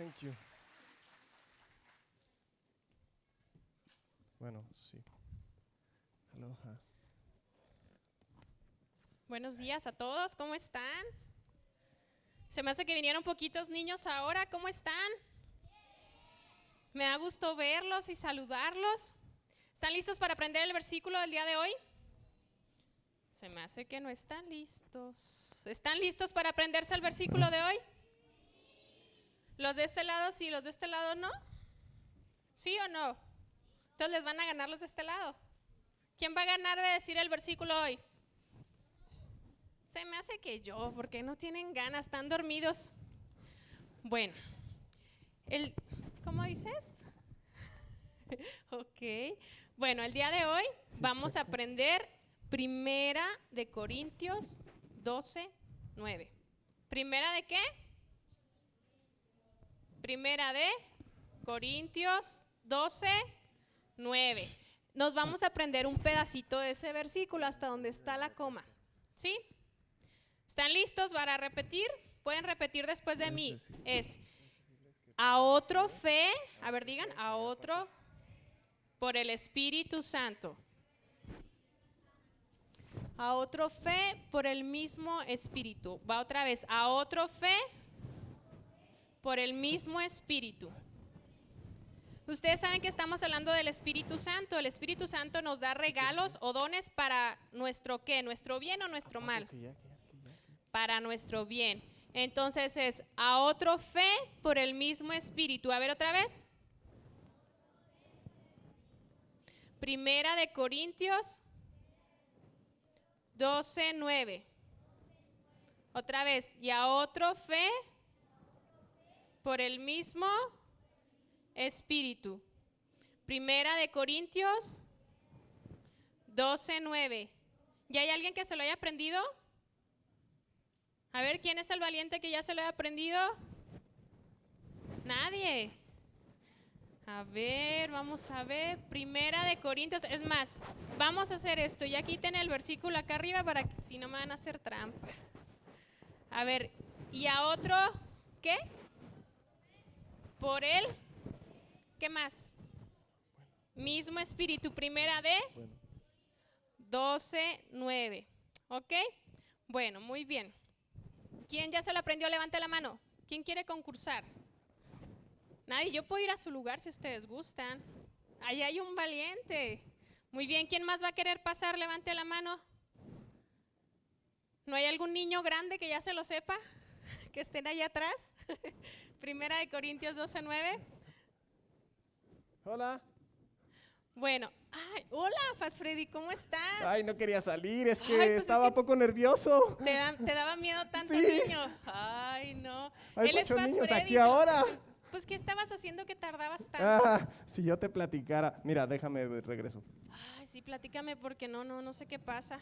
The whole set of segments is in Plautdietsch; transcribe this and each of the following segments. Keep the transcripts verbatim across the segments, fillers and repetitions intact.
Thank you. Bueno, sí. Aloha. Buenos días a todos, ¿cómo están? Se me hace que vinieron poquitos niños ahora, ¿cómo están? Me da gusto verlos y saludarlos. ¿Están listos para aprender el versículo del día de hoy? Se me hace que no están listos. ¿Están listos para aprenderse el versículo de hoy? Los de este lado sí, los de este lado no. ¿Sí o no? Entonces les van a ganar los de este lado. ¿Quién va a ganar de decir el versículo hoy? Se me hace que yo, porque no tienen ganas, están dormidos. Bueno, el, ¿cómo dices? Ok. Bueno, el día de hoy vamos a aprender Primera de Corintios doce nueve. ¿Primera de qué? Primera de Corintios doce nueve. Nos vamos a aprender un pedacito de ese versículo hasta donde está la coma. ¿Sí? ¿Están listos para repetir? Pueden repetir después de mí. Es a otro fe, a ver, digan, a otro por el Espíritu Santo. A otro fe por el mismo Espíritu. Va otra vez, a otro fe por el mismo Espíritu. Ustedes saben que estamos hablando del Espíritu Santo. El Espíritu Santo nos da regalos o dones para nuestro qué, nuestro bien o nuestro mal. Para nuestro bien. Entonces es a otro fe por el mismo Espíritu. A ver otra vez. Primera de Corintios doce nueve. Otra vez, y a otro fe por el mismo Espíritu. Primera de Corintios doce nueve. ¿Ya hay alguien que se lo haya aprendido? A ver, ¿quién es el valiente que ya se lo ha aprendido? Nadie. A ver, vamos a ver. Primera de Corintios. Es más, vamos a hacer esto. Ya quiten el versículo acá arriba para que si no me van a hacer trampa. A ver, y a otro, ¿qué? Por el, ¿qué más? Mismo espíritu. Primera de doce nueve. ¿Ok? Bueno, muy bien. ¿Quién ya se lo aprendió? Levante la mano. ¿Quién quiere concursar? Nadie, yo puedo ir a su lugar si ustedes gustan. Ahí hay un valiente. Muy bien, ¿quién más va a querer pasar? Levante la mano. ¿No hay algún niño grande que ya se lo sepa? Que estén allá atrás. Primera de Corintios doce nueve. Hola. Bueno, ay, hola, Fast Freddy, ¿cómo estás? Ay, no quería salir, es que Ay, pues es estaba que poco nervioso. Te da- te daba miedo tanto Sí. niño. Ay, no. Hay Él es muchos Fast niños Freddy, aquí se lo ahora. presento. Pues, ¿qué estabas haciendo que tardabas tanto? Ah, si yo te platicara. Mira, déjame, regreso. Ay, sí, platícame porque no, no, no sé qué pasa.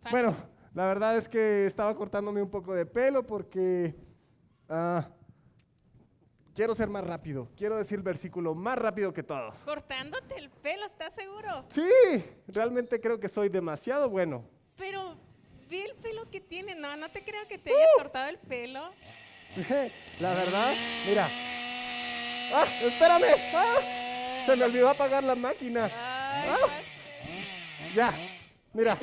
Fast Bueno, la verdad es que estaba cortándome un poco de pelo porque ah, quiero ser más rápido. Quiero decir el versículo más rápido que todos. Cortándote el pelo, ¿estás seguro? Sí, realmente creo que soy demasiado bueno. Pero ve el pelo que tiene. No, no te creo que te hayas Uh. cortado el pelo. La verdad, mira. ¡Ah, espérame! ¡Ah! Se me olvidó apagar la máquina. Ay, Ah. Fast Freddy. Ya, mira.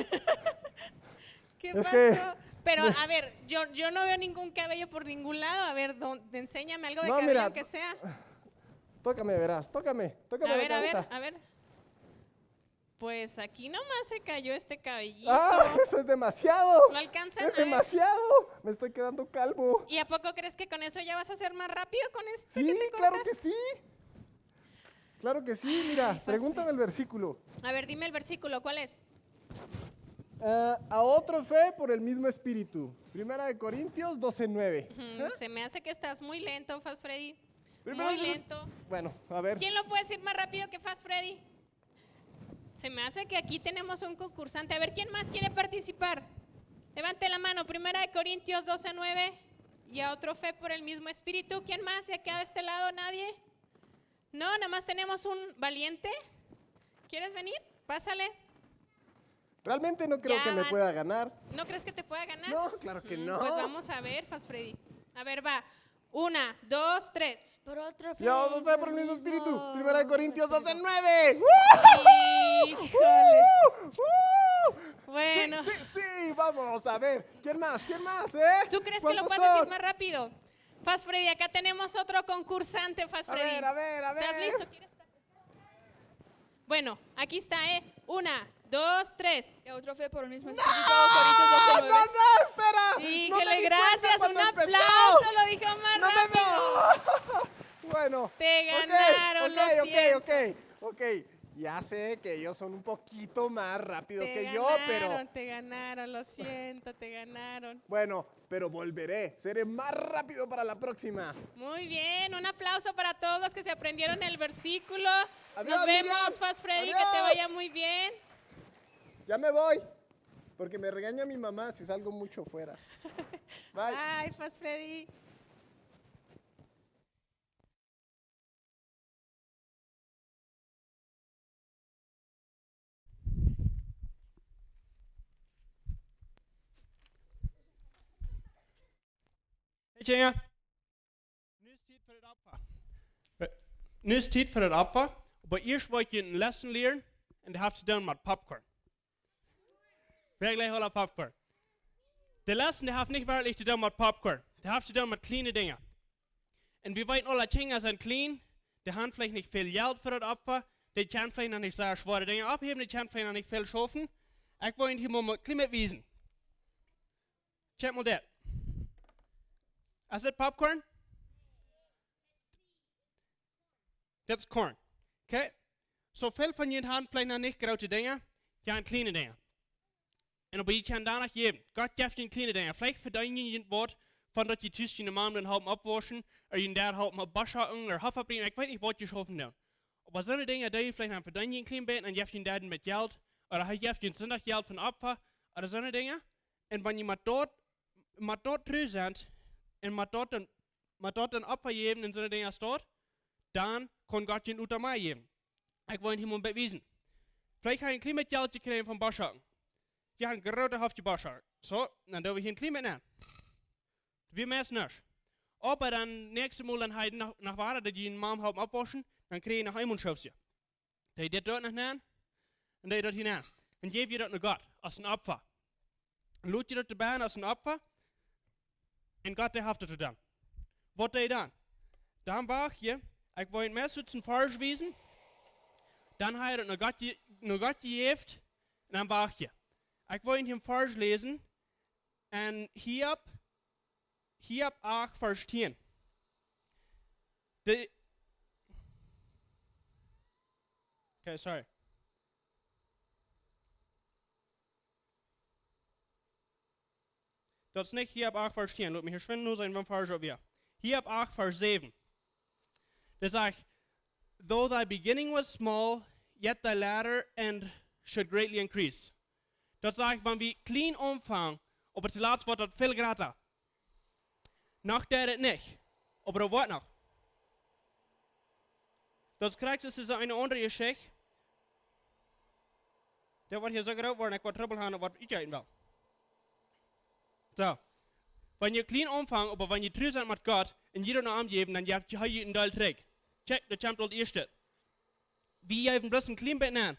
¿Qué Es pasó? que Pero, a ver, yo, yo no veo ningún cabello por ningún lado. A ver, don- enséñame algo de No, cabello mira. aunque sea. Tócame, verás, tócame, tócame A la ver, a ver, cabeza. a ver. Pues aquí nomás se cayó este cabellito. ¡Ah, eso es demasiado! ¿Lo alcanzan? Es A ver. demasiado. Me estoy quedando calvo. ¿Y a poco crees que con eso ya vas a ser más rápido con este que Sí, te claro cortas? que sí. Claro que sí, mira, Ay, Fast pregúntame Freddy. el versículo. A ver, dime el versículo, ¿cuál es? Ah, a otro fe por el mismo espíritu. Primera de Corintios doce nueve. Ujú, ¿Eh? se me hace que estás muy lento, Fast Freddy. Primero Muy yo- lento. Bueno, a ver. ¿Quién lo puede decir más rápido que Fast Freddy? Se me hace que aquí tenemos un concursante. A ver, ¿quién más quiere participar? Levante la mano. Primera de Corintios doce nueve. Y a otro fe por el mismo espíritu. ¿Quién más? ¿Ya queda de este lado nadie? No, nada más tenemos un valiente. ¿Quieres venir? Pásale. Realmente no creo Ya, que me man. pueda ganar. ¿No crees que te pueda ganar? No, claro que Mm, no. Pues vamos a ver, Fast Freddy. A ver, va. Una, dos, tres. Por otra fe, por el mismo Espíritu. Primera de Corintios doce nueve. Híjole. Bueno. Sí, sí, sí, vamos a ver. ¿Quién más? ¿Quién más, eh? ¿Tú crees que lo puedes decir más rápido? Fast Freddy, acá tenemos otro concursante, Fast Freddy. A ver, a ver, a ver. ¿Estás listo? ¿Quieres practicar? Bueno, aquí está, ¿eh? Una, dos, tres. Y otra fe por el mismo Espíritu, Corintios doce nueve. No, no, espera. Híjole, gracias, un aplauso, lo dijo más rápido. No me di cuenta cuando empezó. No me di. Bueno. Te ganaron, lo siento. Ok, ok, ok, ok. Ya sé que ellos son un poquito más rápidos que yo, pero... Te ganaron, te ganaron, lo siento, te ganaron. Bueno, pero volveré. Seré más rápido para la próxima. Muy bien, un aplauso para todos los que se aprendieron el versículo. Adiós, Miriam. Nos vemos, Fast Freddy, que te vaya muy bien. Adiós. Ya me voy, porque me regaña mi mamá si salgo mucho fuera. Bye. Bye, Fast Freddy. Hey, Kjinja. Nu es Tiet fa daut Opfa. Nu es Tiet fa daut Opfa. Oba ieescht well ekj junt eene Lesson lieren, un dee haft to doonen met Popcorn. Wäa jleicht aula Popcorn? De Lesson, dee haft nich werkjlich to doonen met Popcorn. Dee haft to doonen met kjliene Dinja. Un wie weeten aula, Kjinja sent kjlien, dee han veleicht nich väl Jelt fa daut Opfa, dee kjennen veleicht noch nich sea schwoare Dinja opphäwen, dee kjennen veleicht noch nich väl schaufen. Ekj well junt hia mau een kjlien bät wiesen. Check mau dit. Es dit Popcorn? Daut es Korn. Okay? Soo väl von junt han veleicht noch nich groote Dinja, jie han kjliene Dinja. Un oba jie kjennen doano jäwen. Gott jeft junt kjliene Dinja. Veleicht vedeenen jie waut von daut jie tus june Mame halpen oppwauschen, ooda jun Dad halpen opp Bosch hacken, ooda Hopfen brinjen, ekj weet nich waut jie schaufen doonen. Oba soone Dinja, dee veleicht dan vedeenen jie een kjlien bät, dan jeft jun Dad met Jelt, ooda hee jeft junt Sindach Jelt fa Opfa, ooda soone Dinja. Un wan jie met daut, met daut tru sent, un met daut dan, met daut dan Opfa jäwen un soone Dinja aus daut, dan kaun Gott junt uk mea jäwen. Ekj well junt hia mau een bät wiesen. Veleicht ha jie een kjlien bät Jelt jekjräajen von Bosch hacken. Jie han een grootet Hoofje Bosch hacken. Soo, dan doo wie hia een kjlien bät nenn. Wie meist nuscht. Oba dan näakjstet Mol, dan ha jie noch, noch wada, daut jie june Mame halpen oppwauschen, dan kjrie jie noch eemol een Schoofje. Dee dit doa noch nenn, un dee daut hia nenn. Un jäw jie daut no Gott, aus een Opfa. Lot jie daut doa bennen aus een Opfa, un Gott, dee haft daut doa dan. Waut dee dan? Dan wacht jie, ekj well junt meist een Varsch wiesen, dan ha jie daut no Gott je-, no Gott jejäft, un dan wacht jie. Ekj well junt hia een Varsch läsen, en Hiob, Hiob acht, Varsch tieen. De, okay, sorry. Daut es nich Hiob acht, Varsch tieen. Lot mie hia schwind no seenen, waut Varsch daut wia. Hiob acht, Varsch säwen. Dee sajcht: "Though thy beginning was small, yet thy latter end should greatly increase." Daut sajcht, wan wie kjlien aunfangen, oba toolatst woat daut väl jrata. Noch deit et nich, oba daut woat noch. Daut kjricht es eene aundre Jeschicht. Dee woat hia soo groot woaren, ekj woa Trubbel haben, waut ekj ieeten well. Soo. Wan jie kjlien aunfangen, oba wan jie tru sent met Gott un jie daut no am jäwen, dan jeft hee junt een Deel trigj. Check, daut kjemt aul daut ieeschte. Wie jäwen bloos een kjlien bät nenn,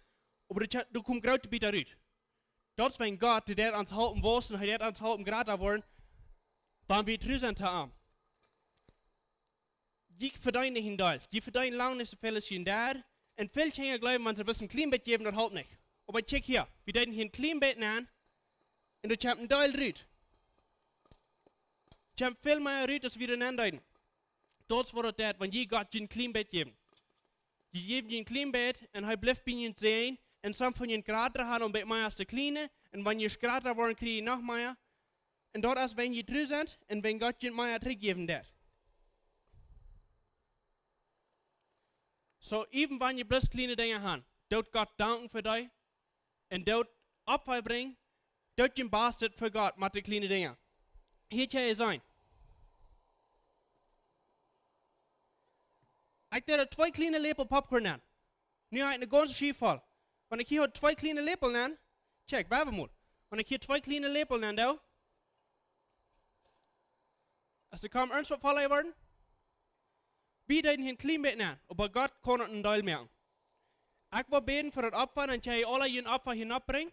oba doa kje-, doa kjemt groote Bietakj rut. Daut es wäajen Gott, dee deit ons halpen wausen, hee deit ons halpen jrata woaren, wan wie tru sent to am. Jie vedeenen nich een Deel. Jie vedeenen lang nich soo väl aus jie doa. Un väl Kjinja jleewen, wan see bloos een kjlien bät jäwen, daut halpt nich. Oba check hia, wie deeden hia een kjlien bät nenn, un doa kjemt een Deel rut. Kjemt väl mea rut aus wie doa nenn deeden. Daut es waut daut deit, wan jie Gott een kjlien bät jäwen. Jie jäwen een kjlien bät un hee blift bie junt sennen. Un sommje von junt jrata haben een bät mea aus de Kjliene. Un wan jie jrata woaren, kjrie jie noch mea. Un daut es, wan jie tru sent un wan Gott junt mea trigjjäwen deit. Soo, even wan jie bloos kjliene Dinja haben, doot Gott danken fa dee. Un doot Opfa brinjen, doot jun Bastet fa Gott met de kjliene Dinja. Hia kjenn jie seenen. Ekj deed twee kjliene Läpel Popcorn nenn. Nu hab ekj eene gaunze Schiew voll. Wan ekj hia twee kjliene Läpel nenn, check, woa wie mol. Wan ekj hia twee kjliene Läpel nenn doo, es dee kaum irjentwaut voll jeworden? Wie deeden hia een kjlien bät nenn, oba Gott kaun daut een Deel moaken. Ekj woa bäden fa daut Opfa, dan kjenn jie aula jun Opfa hia nopp brinjen.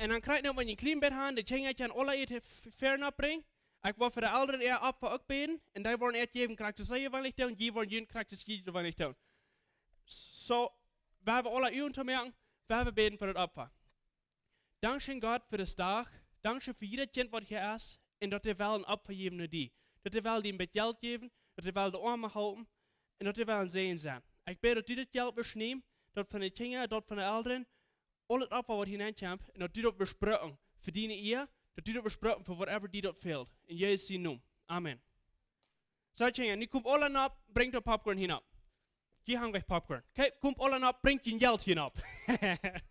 Un dan kjrie jie noch mau een kjlien bät han, de Kjinja kjennen aula äa F-, Fäa nopp brinjen. Ekj woa fa de Elren äa Opfa uk bäden, un dee woaren äa jäwen, krakjt soo aus jie doonen, jie woaren jun krakjt soo aus jie doonen. Soo, wie haben aula Uagen to moaken, wie haben bäden fa daut Opfa. Dankscheen Gott fa disen Dach. Dankscheen fa jieda Kjint waut hia es. Un daut dee well een Opfa jäwen no die. Daut dee well die een bät Jelt jäwen. Daut dee well de Oame halpen. Un daut dee well een Säajen sennen. Ekj bäd daut du dit Jelt wurscht nämen. Daut von de Kjinja, daut von de Elren. Aul daut Opfa waut hia nenkjemt. Un daut du daut wurscht brucken fa diene Ea. Daut du daut wurscht brucken fa whatever die daut fält. En Jesus sienen Nomen. Amen. Soo, Kjinja, nu komt aula nopp, brinjt daut Popcorn hia nopp. Jie haben jlikj Popcorn. Okay, komt aula nopp, brinjt jun Jelt hia nopp. Right there.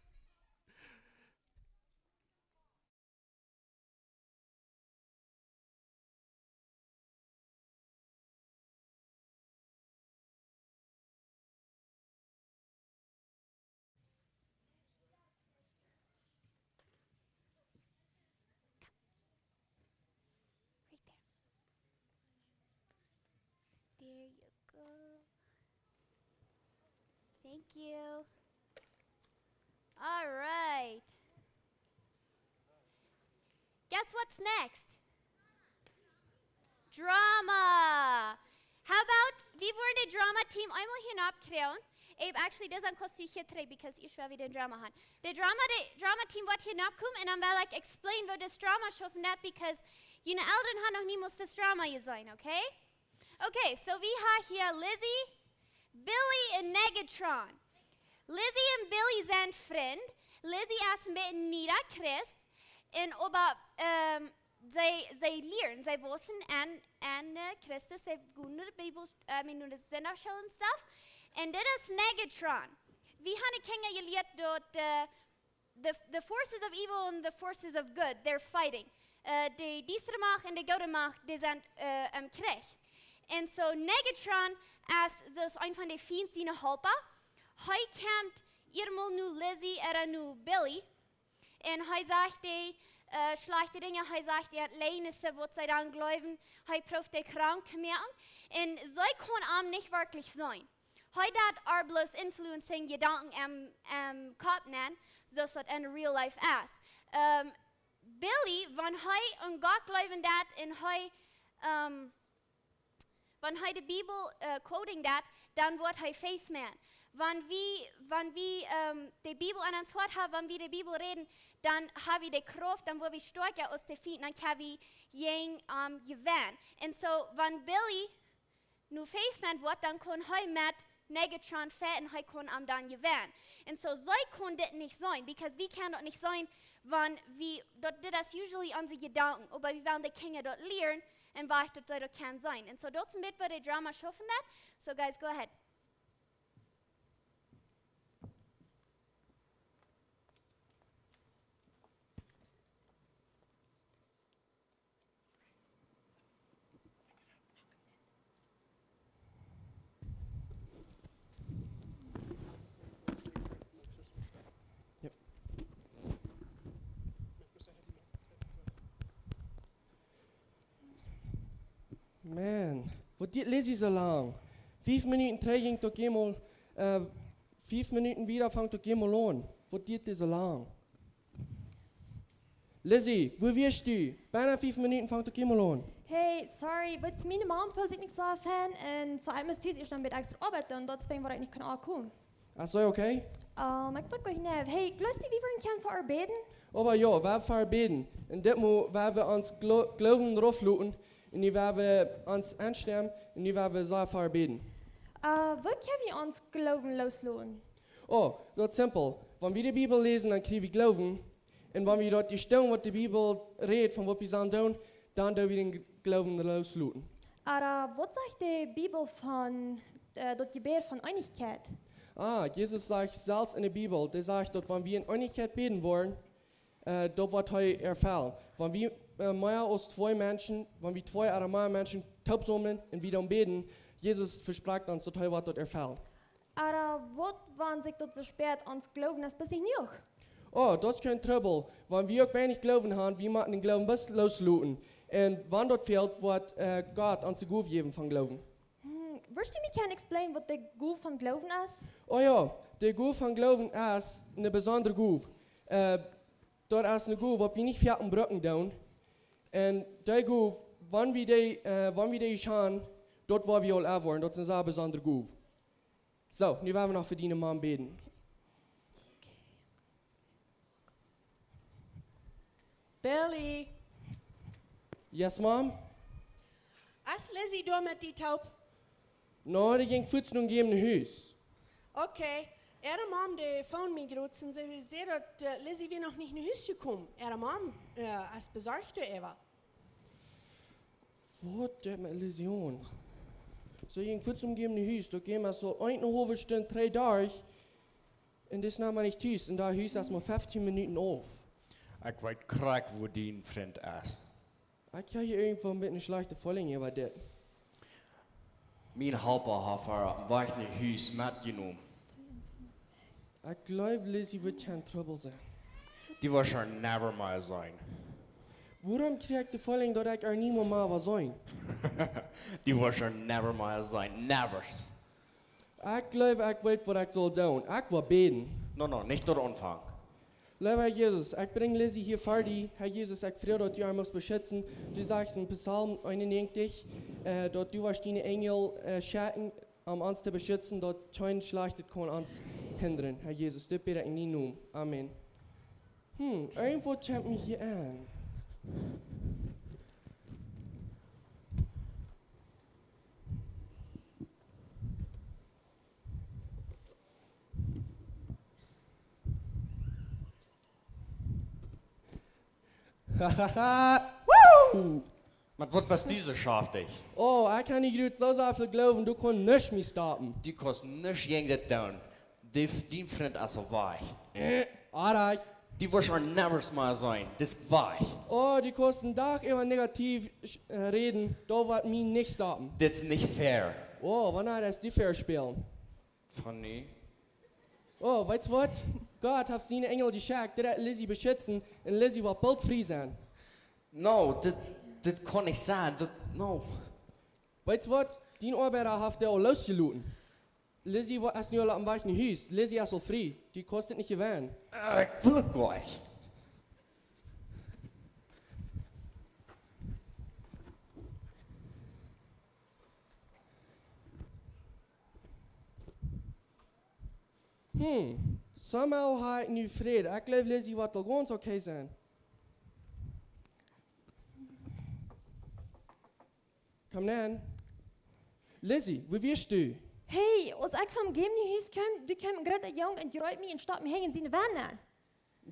There you go. Thank you. All right. Guess what's next? Drama. How about, wie woaren daut Drama-Team eemol hia nopp kjrieen? Abe, actually, dit es een kostje hia trigj, because ekj well wada een Drama haben. Daut Drama, daut Drama-Team woat hia nopp komen un dan well ekj explain woo daut Drama schauft, because june Elren haben noch niemols daut Drama jeseenen, okay? Okay, so wie haben hia Lizzie, Billy un Negatron. Lizzie un Billy sent Frind. Lizzie es een bät nieda Christ. Un oba, ehm, see, see lieren, see wausen aun, aun, eh, Christus, see gonen no de Bibel, eh, I mean, no de Sindachschool un stuff. Un dit es Negatron. Wie haben de Kjinja jelieet daut, eh, the, the forces of evil and the forces of good, they're fighting. Eh, de diestre Macht un de goode Macht, dee sent, eh, em Kjrich. Un soo Negatron es, soo aus een von de Fiend siene Halpa. Hee kjemt eenmol no Lizzie ooda no Billy. Un hee sajcht dee, eh, schlajchte Dinja, hee sajcht dee Leajnissen, waut see dan jleewen. Hee prooft dee krank to moaken. Un see kaun am nich werkjlich seenen. Hee deit ar bloos influencing Jedanken em, em Kopp nenn, soo aus daut en real life es. Ehm, Billy, wan hee aun Gott jleewen deit un hee, ehm, wan hee de Bibel, eh, quoting deit, dan woat hee faith man. Wan wie, wan wie, ehm, de Bibel aun ons Hoat haben, wan wie de Bibel räden, dan haben wie de Krauft, dan woaren wie stoakja aus de Fiend, dan kjenn wie jäajen, ehm, jewennen. Un soo, wan Billy nu faith man woat, dan kaun hee met Negatron fighten un hee kaun am dan jewennen. Un soo, see kaun dit nich seenen, because wie kjennen daut nich seenen, wan wie, daut, dit es usually onse Jedanken, oba wie wellen de Kjinja daut lieren un woo daut see daut kjennen seenen. Un soo, daut es een bät woo daut Drama schaufen deit. So, guys, go ahead. Yep. Man, waut deit Lizzie soo lang? Fief Minuten trigj jinkj daut emol, eh, fief Minuten wieda fangt daut emol aun. Waut deit dee soo lang? Lizzie, wua wieescht du? Biena fief Minuten fangt daut emol aun. Hey, sorry, but miene Mom feelt sikj nich soo fein un soo ekj must ieescht een bät extra Oabeit doonen, daut es wuarom ekj nich kaun aunkomen. Ach soo, okay. Ehm, ekj wull gonen, hey, jleefst du, wie woaren kjennen fa ar bäden? Oba jo, wie woaren fa ar bäden. Un dit Mol, wie woaren ons Glo-, Gloowen raufloten un nu woaren wie ons enstemmen un nu woaren wie soo fa ar bäden. Eh, woo kjenn wie ons Gloowen loosloten? Oh, daut es simpel. Wan wie de Bibel läsen, dan kjrie wie Gloowen. Un wan wie daut doonen, waut de Bibel rät, von waut wie sellen doonen, dan doo wie dän Gloowen loosloten. Oba waut sajcht de Bibel von, eh, daut Jebäd von Eenichkjeit? Ah, Jesus sajcht selfst en de Bibel, dee sajcht, daut wan wie en Eenichkjeit bäden woaren, eh, daut woat hee erfellen. Wan wie, eh, mea aus twee Menschen, wan wie twee ooda mea Menschen toopsaumlen un wie dan bäden, Jesus vesprakjt ons, daut hee woat daut erfellen. Oba waut, wan sikj daut soo späat, ons Gloowen es bloos nich jenuach? Oh, daut es kjeen Trubbel. Wan wie uk weinich Gloowen haben, wie motten dän Gloowen bloos loosloten. Un wan daut fält, woat, eh, Gott ons de Gow jäwen von Gloowen. Hm, Wurscht du mie kjennen explain waut de Gow von Gloowen es? Oh jo, de Gow von Gloowen es eene besondre Gow. Äh, daut es eene Gow waut wie nich foaken brucken doonen. Un dee Gow, wan wie dee, äh, wan wie dee haben, daut woa wie aul erwoaren. Daut es eene sea besondre Gow. Soo, nu woa wie noch fa diene Mom bäden. Billy. Yes, Mom? Es Lizzie doa met die toop? No, dee jinkj fuaz no däm Hus. Okay. Äare Mom, dee phoned mie jrod, un see säd daut, äh, Lizzie wia noch nich no Hus jekomen. Äare Mom, äh, es besorcht doaräwa. Waut deit met Lizzie aun? See jinkj fuaz no däm Hus, daut kjeem aus aul eene haulwe Stund trigj doa. Un dee es noch mau nich tus, un daut Hus es mau feftieen Minuten auf. Ekj weet krakjt wua dien Frint es. Ekj hab hia irjentwua een bät schlajchte Feeling äwa dit. Mien Halpa haft äa oppem Wajch no Hus metjenomen. Ekj jleew, Lizzie woat kjeen Trubbel sennen. Du woascht äa never mea seenen. Wuarom kjrie ekj de Feeling daut ekj äa niemols mea woa seenen? Du woascht äa never mea seenen. Never. Ekj jleew, ekj weet waut ekj saul doonen. Ekj woa bäden. No, no, nich doa aunfangen. Leewa Herr Jesus, ekj brinj Lizzie hia ver die. Herr Jesus, ekj froag daut du äa motst beschitzen. Du sajchst en Psalm eenunnäajentich, äh, daut du woascht diene Enjel, äh, schekjen om ons to beschitzen, daut kjeen Schlajchtet kaun ons hindren. Herr Jesus, dit bäd ekj en dienen Nomen. Amen. Hm, irjentwaut kjemt mie hia aun. Woo! Met waut best du soo schaftich? Oh, ekj kaun nich jrod soo sea väl gloowen, du kaust nuscht mie stoppen. Du kaust nuscht jäajen dit doonen. Dee, dien Frint es aul wajch. Äh, orrajcht. Du woascht äa never mea seenen. Dee es wajch. Oh, du kaust een Dach äwa negativ, äh, räden, daut woat mie nich stoppen. Dit es nich fair. Oh, wanea es dit fair spälen? Funny. Oh, weetst waut? Gott haft siene Enjel jeschekjt, dee daut Lizzie beschitzen, un Lizzie woat boolt frie sennen. No, dit, dit kaun nich sennen. Dit, no. Weetst waut? Dien Oabeida haft dee aul losjeloten. Lizzie wa-, es nu aul oppem Wajch no Hus. Lizzie es aul frie. Du kaust dit nich jewennen. Äh, ekj well daut nich. Hm, somehow hab ekj nu Fräd. Ekj jleew, Lizzie woat aul gaunz okay sennen. Come on. Lizzie, wua wieescht du? Hey, aus ekj von däm Hus kjeem, du kjeem een groota Jung un jreep mie un stopt mie hinjen siene Wand aun.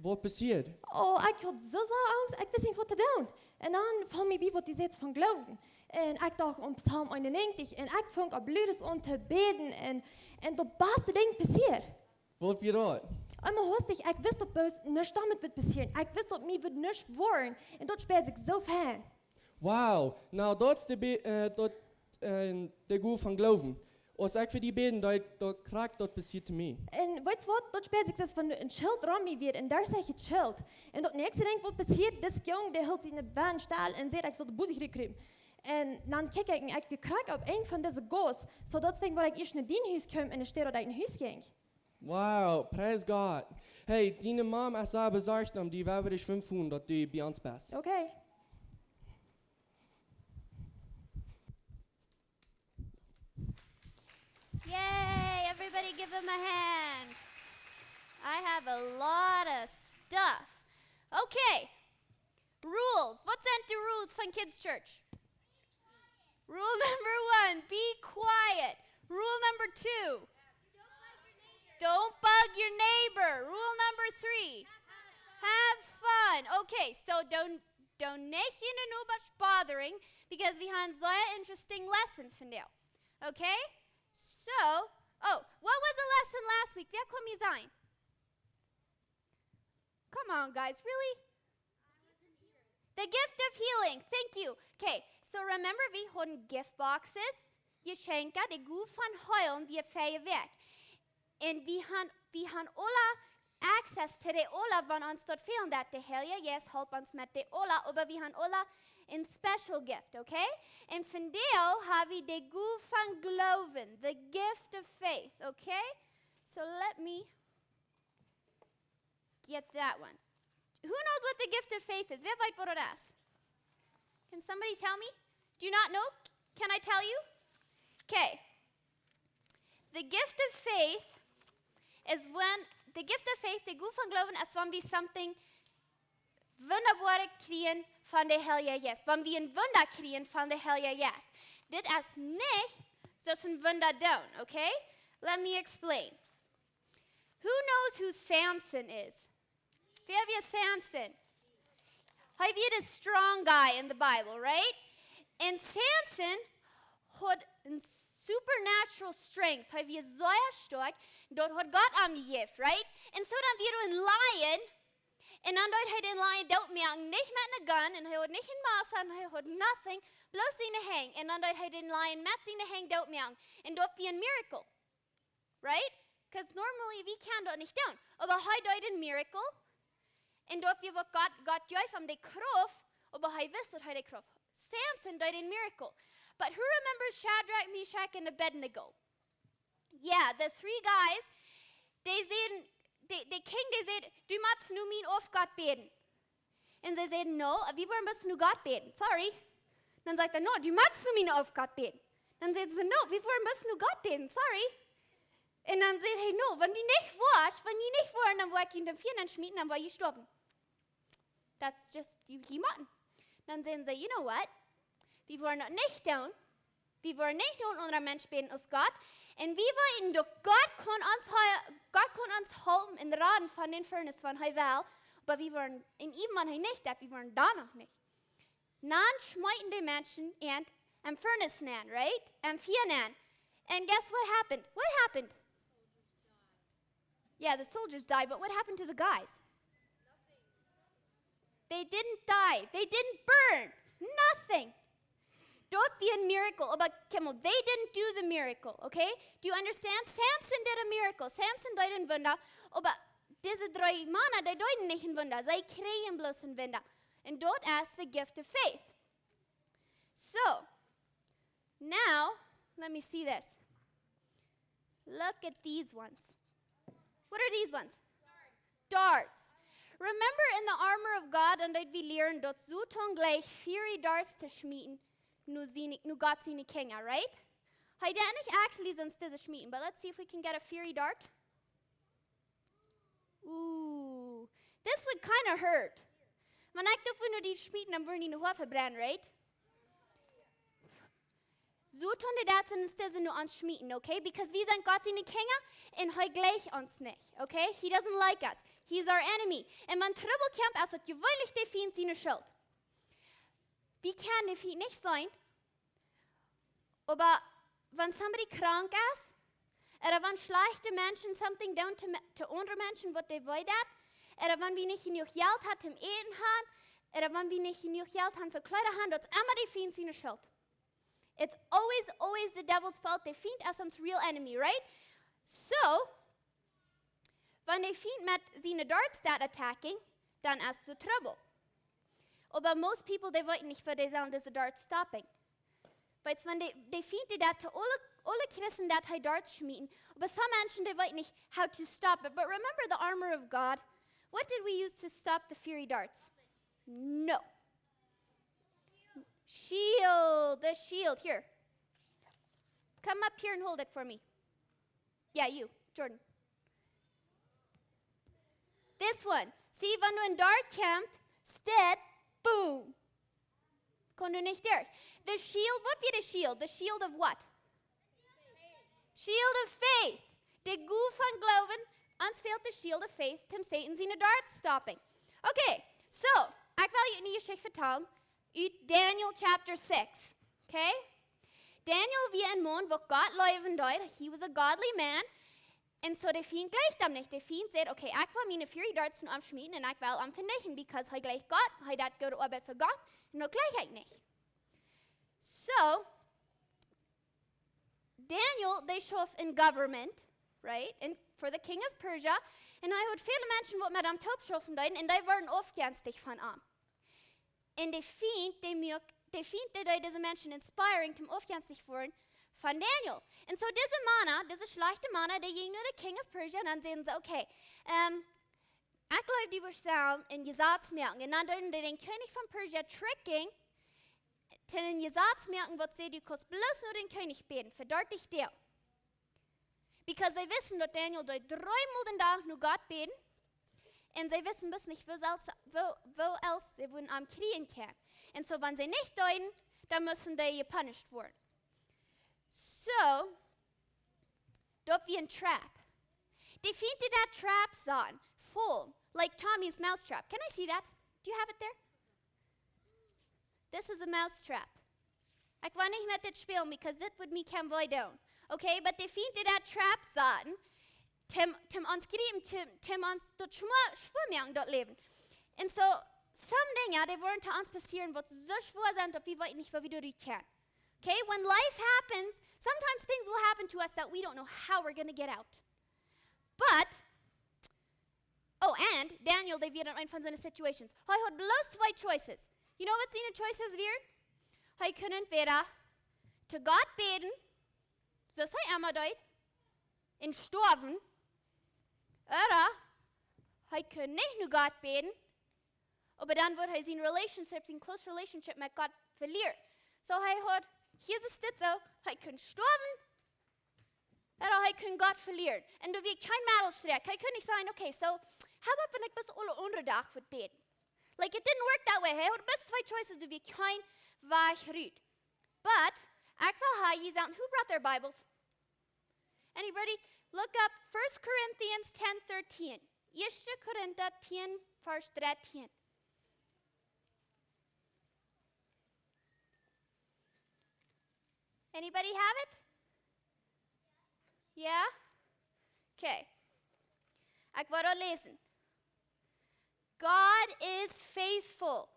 Waut passieed? Oh, ekj haud soo sea Angst, ekj wist nich waut to doonen. Un dan foll mie bie waut du sätst von Gloowen. Un ekj docht aun Psalm eenunnäajentich un ekj funk opp ludes aun to bäden un, un daut baste Dinkj passieed. Waut wia daut? Eemol haustich, ekj wist daut bloos nuscht doamet wudd passieren. Ekj wist daut mie wudd nuscht woaren. Un daut späld sikj soo fein. Wow, no daut es de Be-, äh, daut, äh, de Gow von Gloowen. Aus ekj fa die bäden deed, daut krakjt daut passieed to mie. Un weetst waut, daut späld sikj soo aus wan een Schilt rom mie wia, een derchsichtijet Schilt. Un daut näakjste Dinkj waut passieed, dis Jung, dee hilt siene Wand stell un säd, ekj saul de Busch rutkriepen. Un dan kjikj ekj un ekj wia krakjt opp een von dise Gauss. Soo daut es wäajen waut ekj ieescht no dien Hus kjeem un enne Städ daut ekj no Hus jinkj. Wow, praise God. Hey, diene Mom es sea besorcht om die, wie woaren die schwind froagen daut du bie ons best. Okay. Yay, everybody give him a hand. I have a lot of stuff. Okay, rules. Waut sent de rules von Kids Church? Rule number one, be quiet. Rule number two, don't bug your neighbor. Rule number three, have fun. Okay, so don't, don't nich june neighbors bothering, because wie haben sea interesting lesson vondoag. Okay? So, oh, what was the lesson last week? Wäa kaun mie sajen? Come on, guys, really? The gift of healing. Thank you. Okay, so remember, wie hauden gift boxes, Jeschenkja, de Gow von Heelen, wia väaje Wäakj. Un wie haben, wie haben aula access to dee aula, wan ons daut fälen deit. De Heilje Jeist halpt ons met dee aula, oba wie haben aula Een special gift, okay? Un vondoag hab wie de Gow von Gloowen, the gift of faith, okay? So let me get that one. Who knows what the gift of faith is? Wäa weet waut daut es? Can somebody tell me? Do you not know? Can I tell you? Okay. The gift of faith is when, the gift of faith, de Gow von Gloowen, es wan wie something wundaboaret kjrieen von de Heilje Jeist. Wan wie een Wunda kjrieen von de Heilje Jeist. Dit es nich soo aus een Wunda doonen, okay? Let me explain. Who knows who Samson is? Wäa wia Samson? Hee wia de strong guy in the Bible, right? Un Samson haud een supernatural strength. Hee wia sea stoakj. Daut haud Gott am jejäft, right? Un soo dan wia doa een Lion. Un dan deed hee dän Lion dootmoaken, nich met een gun, un hee haud nich een Mess, un hee haud nothing, bloos siene Henj. Un dan deed hee dän Lion met siene Henj dootmoaken. Un daut wia een miracle. Right? 'Cause normally, wie kjennen daut nich doonen. Oba hee deed een miracle. Un daut wia waut Gott, Gott jeef am de Krauft, oba hee wist daut hee de Krauft. Samson deed een miracle. But who remembers Shadrach, Meshach, and Abednego? Yeah, the three guys, dee säden, de, de king, dee säd: "Du motst nu mien Aufgott bäden." Un see säden: "No, wie woaren bloos no Gott bäden, sorry." Dan sajcht hee: "No, du motst nu mien Aufgott bäden." Dan säden see: "No, wie woaren bloos no Gott bäden, sorry." Un dan sajcht hee: "No, wan du nich woascht, wan du nich woascht, dan woa ekj junt em Fia nenschmieten, dan woa jie stoawen. That's just, jie, jie motten." Dan säden see: "You know what? Wie woaren daut nich doonen. Wie woaren nich no een aundren Mensch bäden aus Gott. Un wie weeten daut Gott kaun ons hol-, Gott kaun ons halpen un raden von dän Furnace, wan hee well. Oba wie woaren, un even wan hee nich deit, wie woaren dan noch nich." Dan schmeeten de Menschen an em Furnace nenn, right? Em Fia nenn. And guess what happened? What happened? Yeah, the soldiers died, but what happened to the guys? They didn't die. They didn't burn. Nothing. Daut wia een miracle. Oba, kjikj mol, they didn't do the miracle, okay? Do you understand? Samson did a miracle. Samson deed een Wunda. Oba dise dree Mana, dee deeden nich een Wunda. See kjrieejen bloos een Wunda. Un daut es the gift of faith. So, now, let me see this. Look at these ones. What are these ones? Darts. Remember in the armor of God, un daut wie lieren daut Soton jleicht fiery darts to schmieten, no siene, no Gott siene Kjinja, right? Hee deed nich actually soo sea schmieten, but let's see if we can get a fiery dart. Ooh, this would kinda hurt. Wan ekj daut wudd no die schmieten, dan wudden diene Hoa vebrennen, right? Soton deit daut soo sea no ons schmieten, okay? Because wie sent Gott siene Kjinja un hee jleicht ons nich, okay? He doesn't like us. He's our enemy. Un wan Trubbel kjemt, es daut jeweenlich de Fient siene Schult. Wie kjennen de Fient nich seenen, oba wan somebody krank es, ooda wan schlajchte Menschen something doonen to me-, to aundre Menschen, waut dee wee deit, ooda wan wie nich jenuach Jelt haben toom Äten haben, ooda wan wie nich jenuach Jelt haben fa Kjleeda haben, daut es emma de Fient siene Schult. It's always, always the devil's fault. De Fient es ons real enemy, right? So, wan de Fient met siene darts deit attacking, dan es doa Trubbel. Oba most people, dee weeten nich, woo dee sellen dise darts stoppen. Weetst, wan de, de Fient deit daut to aule, aule Christen, daut hee darts schmieten. Oba some Menschen, dee weeten nich how to stop it. But remember the armor of God. What did we use to stop the fiery darts? No. Shield, the shield. Here. Come up here and hold it for me. Yeah, you, Jordan. This one. See, wan doa een dart kjemt, steit, boom. Kaun doa nich derch. The shield, waut wia de shield? The shield of what? Shield of faith. De Gow von Gloowen, ons fält de shield of faith, toom Soton siene darts stoppen. Okay, so, ekj well junt eene Jeschicht vetalen ut Daniel chapter six. Okay? Daniel wia een Maun waut Gott leewen deed. He was a godly man. Un so de Fient jleicht am nich. De Fient sajcht: "Okay, ekj well miene fiery darts no am schmieten un ekj well am venichten, because hee jleicht Gott, hee deit goode Oabeit fa Gott, un daut jleich ekj nich." So, Daniel, dee schauft in government, right? In, for the king of Persia. Un hee haud väle Menschen waut met am toop schaufen deeden, un dee worden aufjenstich von am. Un de Fient, dee muak-, de Fient, dee deed dise Menschen inspiring toom aufjenstich woaren von Daniel. Un soo dise Mana, dise schlajchte Mana, dee jinjen no de King of Persia un dan säden see: "Okay, ähm, ekj jleew, du woascht sellen een Jesaz moaken." Un dan deeden dee dän Kjennich von Persia tricken, to een Jesaz moaken, waut säd: "Du kaust bloos no dän Kjennich bäden fa dartich Doag." Because see wisten, daut Daniel deed dreemol dän Dach no Gott bäden. Un see wisten bloos nich, woo else, woo, woo else see wudden am kjrieen kjennen. Un soo, wan see nich deeden, dan musten dee gepunished woaren. Soo, daut wia een trap. Dee Fient deed daut trap sajen, voll, like Tommy's mouse trap. Can I see that? Do you have it there? This is a mouse trap. Ekj well nich met dit spälen, because dit would mie kjennen wee doonen. Okay, but dee Fient deed daut trap sajen, toom, toom ons griepen, toom, toom ons daut schwoa, schwoa moaken, daut Läwen. Un soo, some Dinja, dee woaren to ons passieren, waut soo schwoa sent, daut wie weeten nich, woo wie doa rut kjennen. Okay, when life happens, sometimes things will happen to us that we don't know how we're gonna get out. But Oh, and Daniel, dee wia en eent von siene situations. Hee haud bloos twee choices. You know waut siene choices wieren? Hee kunn entweder to Gott bäden, soo aus hee emma deed, un stoawen, ooda hee kunn nich no Gott bäden, oba dan wudd hee sien relationship, sien close relationship met Gott velieren. Soo hee haud, hia es dit soo, hee kunn stoawen, ooda hee kunn Gott velieren. Un doa wia kjeen Meddelstreck. Hee kunn nich sajen: "Okay, so, how about wan ekj bloos aule aundre Dach woa bäden?" Like, it didn't work that way. Hee haud bloos twee choices, doa wia kjeen Wajch rut. But, ekj well hia sajen, who brought their Bibles? Anybody? Look up First Corinthians ten thirteen. Ieeschte Korinta tieen, Varsch dartieen. Anybody have it? Yeah? Okay. Ekj woa daut läsen. "God is faithful.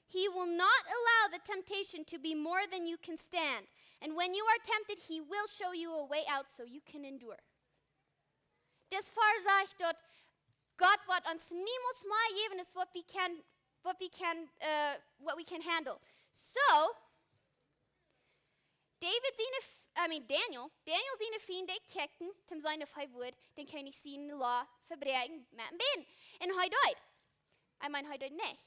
He will not allow the temptation to be more than you can stand. And when you are tempted, he will show you a way out so you can endure." Dis Varsch sajcht daut Gott woat ons niemols mea jäwen aus waut wie kjennen, waut wie kjennen, äh, what we can handle. So, David siene F-, I mean, Daniel, Daniel siene Fiend, dee kjikjten, toom seenen, auf hee wudd dän Kjennich siene Loa vebräakjen met een Bäden. Un hee deed. I mean, hee deed nich.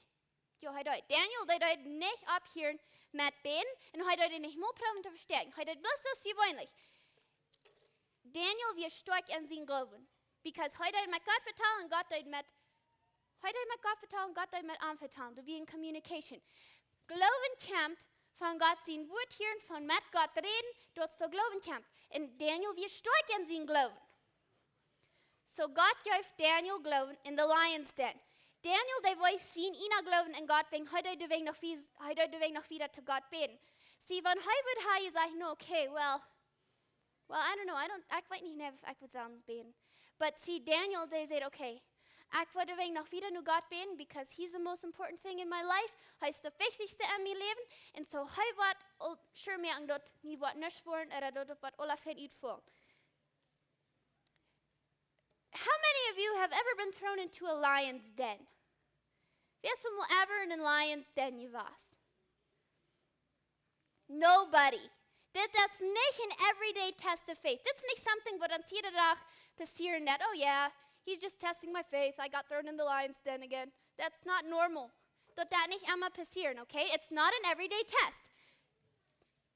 Jo, hee deed. Daniel, dee deed nich opphieren met bäden, un hee deed nich mol proowen to vestäakjen. Hee deed bloos soo aus jeweenlich. Daniel wia stoakj en sienen Gloowen. Because hee deed met Gott vetalen, Gott deed met, hee deed met Gott vetalen, Gott deed met am vetalen. Doa wia eene communication. Gloowen kjemt von Gott sien Wuat hieren, von met Gott räden, daut es wua Gloowen kjemt. Un Daniel wia stoakj en sienen Gloowen. So Gott jeef Daniel Gloowen en de lions den. Daniel, dee wees sienen eenen Gloowen en Gott, wäajen hee deed doawäajen noch wie-, hee deed doawäajen noch wieda to Gott bäden. See, wan hee wudd ha jesajcht: "No, okay, well, well, I don't know, I don't, ekj weet nich, nä, ekj wudd sellen bäden." But see, Daniel, dee säd: "Okay, ekj wudd doawäajen noch wieda no Gott bäden, because he's the most important thing in my life. Hee es daut Wichtichste en mien Läwen." Un so hee woat aul sure moaken, daut mie woat nuscht woaren, ooda daut, daut woat aula fein utfolen. How many of you have ever been thrown into a lion's den? Wäa es mol ever en een lion's den jewast? Nobody. Dit es nich een everyday test of faith. Dit es nich something waut ons jieda Dach passieren deit. "Oh yeah, he's just testing my faith. I got thrown in the lion's den again." That's not normal. Daut deit nich emma passieren, okay? It's not an everyday test.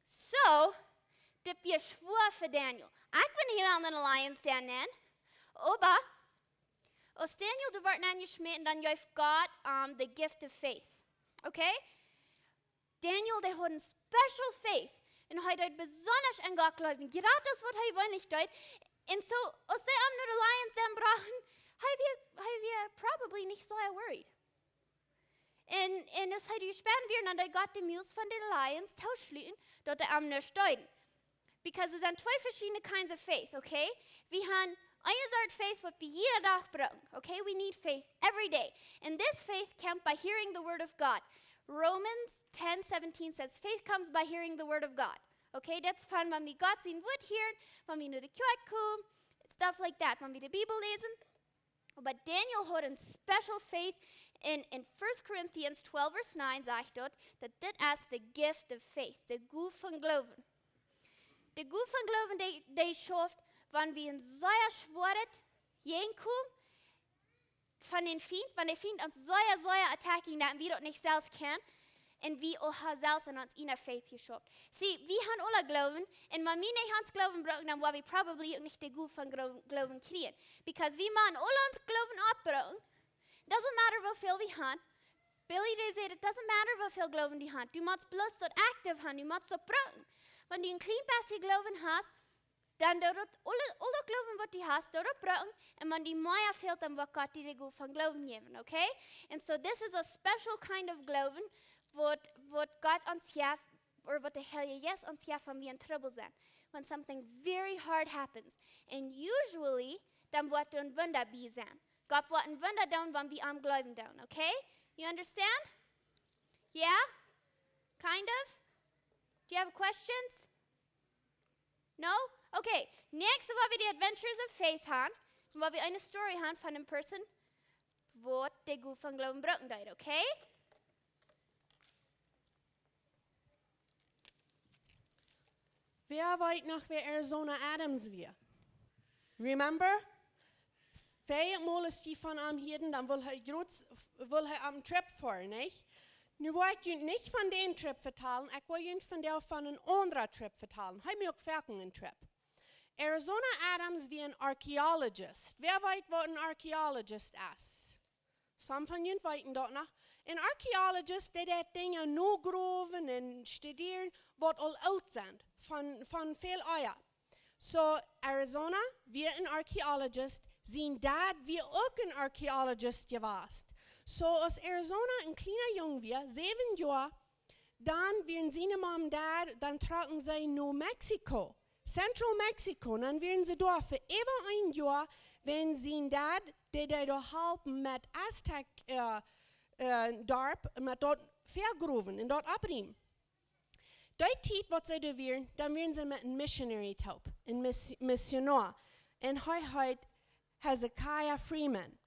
So, dit wia schwoa fa Daniel. Ekj wudd nich wellen en een lion's den, oba aus Daniel doa wort nenjeschmäten, dan jeef Gott am the gift of faith. Okay? Daniel, dee haud een special faith. Un hee deed besonda en Gott gloowen. Jrod aus waut hee jeweenlich deed. Un so, aus see am no de lion's den brochten, hee wia, hee wia probably nich soo worried. Un, un aus hee jespänt wia, dan deed Gott de Mul von de lions tooschluten, daut dee am nuscht deeden. Because doa sent twee veschiedne kinds of faith, okay? Wie haben eene Sort faith, waut wie jieda Dach brucken, okay? We need faith every day. And this faith comes by hearing the word of God. Romans ten seventeen says, "Faith comes by hearing the word of God." Okay, daut es von wan wie Gott sien Wuat hieren, wan wie no de Kjoakj komen, stuff like that, wan wie de Bibel läsen. Oba Daniel haud een special faith. En, en First Corinthians twelve verse nine sajcht daut, daut dit es the gift of faith, de Gow von Gloowen. De Gow von Gloowen, dee, dee schauft, wan wie een sea schwoaret Jäajenkomen von dän Fient, wan de Fient ons sea, sea attacking, daut wie daut nich selfst kjennen, un wie aul ha selfst aun ons inner faith jeschauft. See, wie han aule Gloowen, un wan wie nich ons Gloowen brucken, dan woa wie probably uk nich de Gow von Gloo-, Gloowen kjrieen. Because wie motten aul ons Gloowen oppbrucken. Doesn't matter woo väl wie han. Billy, dee säd, it doesn't matter woo väl Gloowen du hast. Du motst bloos daut active han, du motst daut brucken. Wan du een kjlien bät Gloowen hast, dan doo daut aule, aul daut Gloowen waut du hast, doo daut brucken. Un wan die mea fält, dan woat Gott die de Gow von Gloowen jäwen, okay? And so this is a special kind of Gloowen, waut, waut Gott ons jeft, or waut de Heilje Jeist ons jeft, wan wie en Trubbel sent. When something very hard happens. And usually, dan woat een Wunda bie sennen. Gott woat een Wunda doonen, wan wie aun am gloowen doonen, okay? You understand? Yeah? Kind of? Do you have questions? No? Okay. Näakjste woa wie de Adventures of Faith han. Un woa wie eene Story han von een Person, waut de Gow von Gloowen brucken deed, okay? Wäa weet noch, wäa Arizona Adams wia? Remember? Väl Mol aus jie von am hieeden, dan wull hee jrots, wull hee opp een Trip foaren, nich? Nu woa ekj junt nich von dän Trip vetalen, ekj woa junt vondoag von een aundra Trip vetalen. Hee muak foaken een Trip. Arizona Adams wia een archaeologist. Wäa weet, waut een archaeologist es? Some von junt weeten daut noch. Een archaeologist, dee deit Dinja nogrowen un studieren, waut aul oolt sent, von, von väl ea. So, Arizona wia een archaeologist, sien Dad wia uk een archaeologist jewast. So, aus Arizona een kjliena Jung wia, säwen Joa, dan wieren siene Mom un Dad, dan trocken see no Mexiko, Central Mexico, un dan wieren see doa fa äwa een Joa, wiels sien Dad, dee deed doa halpen met Aztec, äh, äh, Darp, met daut vegrowen un daut oppriemen. Dee Tiet waut see doa wieren, dan wieren see met een Missionary toop, een Miss-, Missionoa. Un hee heet Hezekiah Freeman.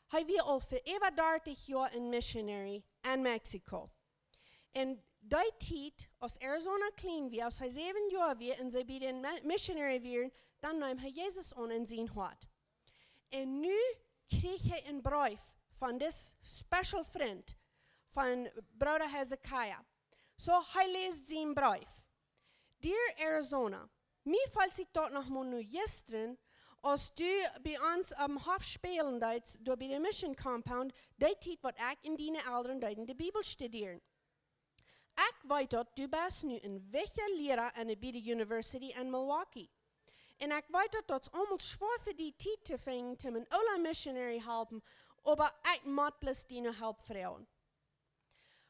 Hee wia aul fa äwa dartich Joa een Missionary en Mexiko. Un dee Tiet, aus Arizona kjlien wia, aus hee säwen Joa wia un see bie dän Mi-, Missionary wieren, dan neem hee Jesus aun en sien Hoat. Un nu kjrieech hee een Breef von dis special friend von Brooda Hezekiah. So, hee läst sien Breef. Dear Arizona, mie felt sikj daut noch mau no jistren, aus du bie ons aum Hoff spälen deedst, doa bie de Mission Compound, dee Tiet waut ekj un diene Elren deeden de Bibel studieren. Ekj weet daut du best nu een wichtja Liera aun de, bie de University en Milwaukee. Un ekj weet daut daut es aulemol schwoa fa die Tiet to finjen, om een oola Missionary halpen, oba ekj mott bloos diene Help froagen.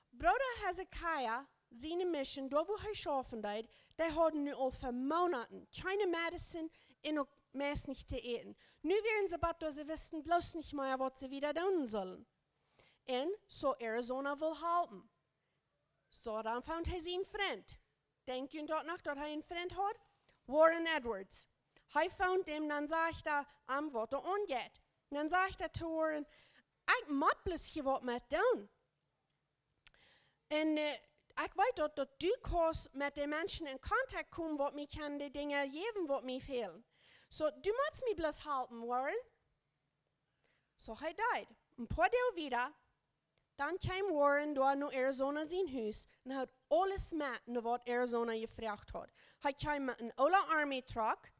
Brooda Hezekiah, siene Mission, doa wua hee schaufen deed, dee hauden nu aul fa Moonaten kjeene Medizin un uk meist nich to äten. Nu wieren see bat doa, see wisten bloos nich mea, waut see wieda doonen sullen. Un so Arizona wull halpen. So, dan funk hee sienen Frint. Denkj jie daut noch, daut hee een Frint haud? Warren Edwards. Hee funk am, dan sajcht hee am, waut doa aunjeit. Dan sajcht hee to Warren: "Ekj mott bloos hia waut met doonen. Un, äh, ekj weet daut, daut du kaust met de Menschen en Kontakt komen, waut mie kjennen de Dinja jäwen, waut mie fälen. So, du motst mie bloos halpen, Warren." So, hee deed. Een poa Doag wieda, dan kjeem Warren doa no Arizona sien Hus un haud aules met, no waut Arizona jefroacht haud. Hee kjeem met een oola Army Truck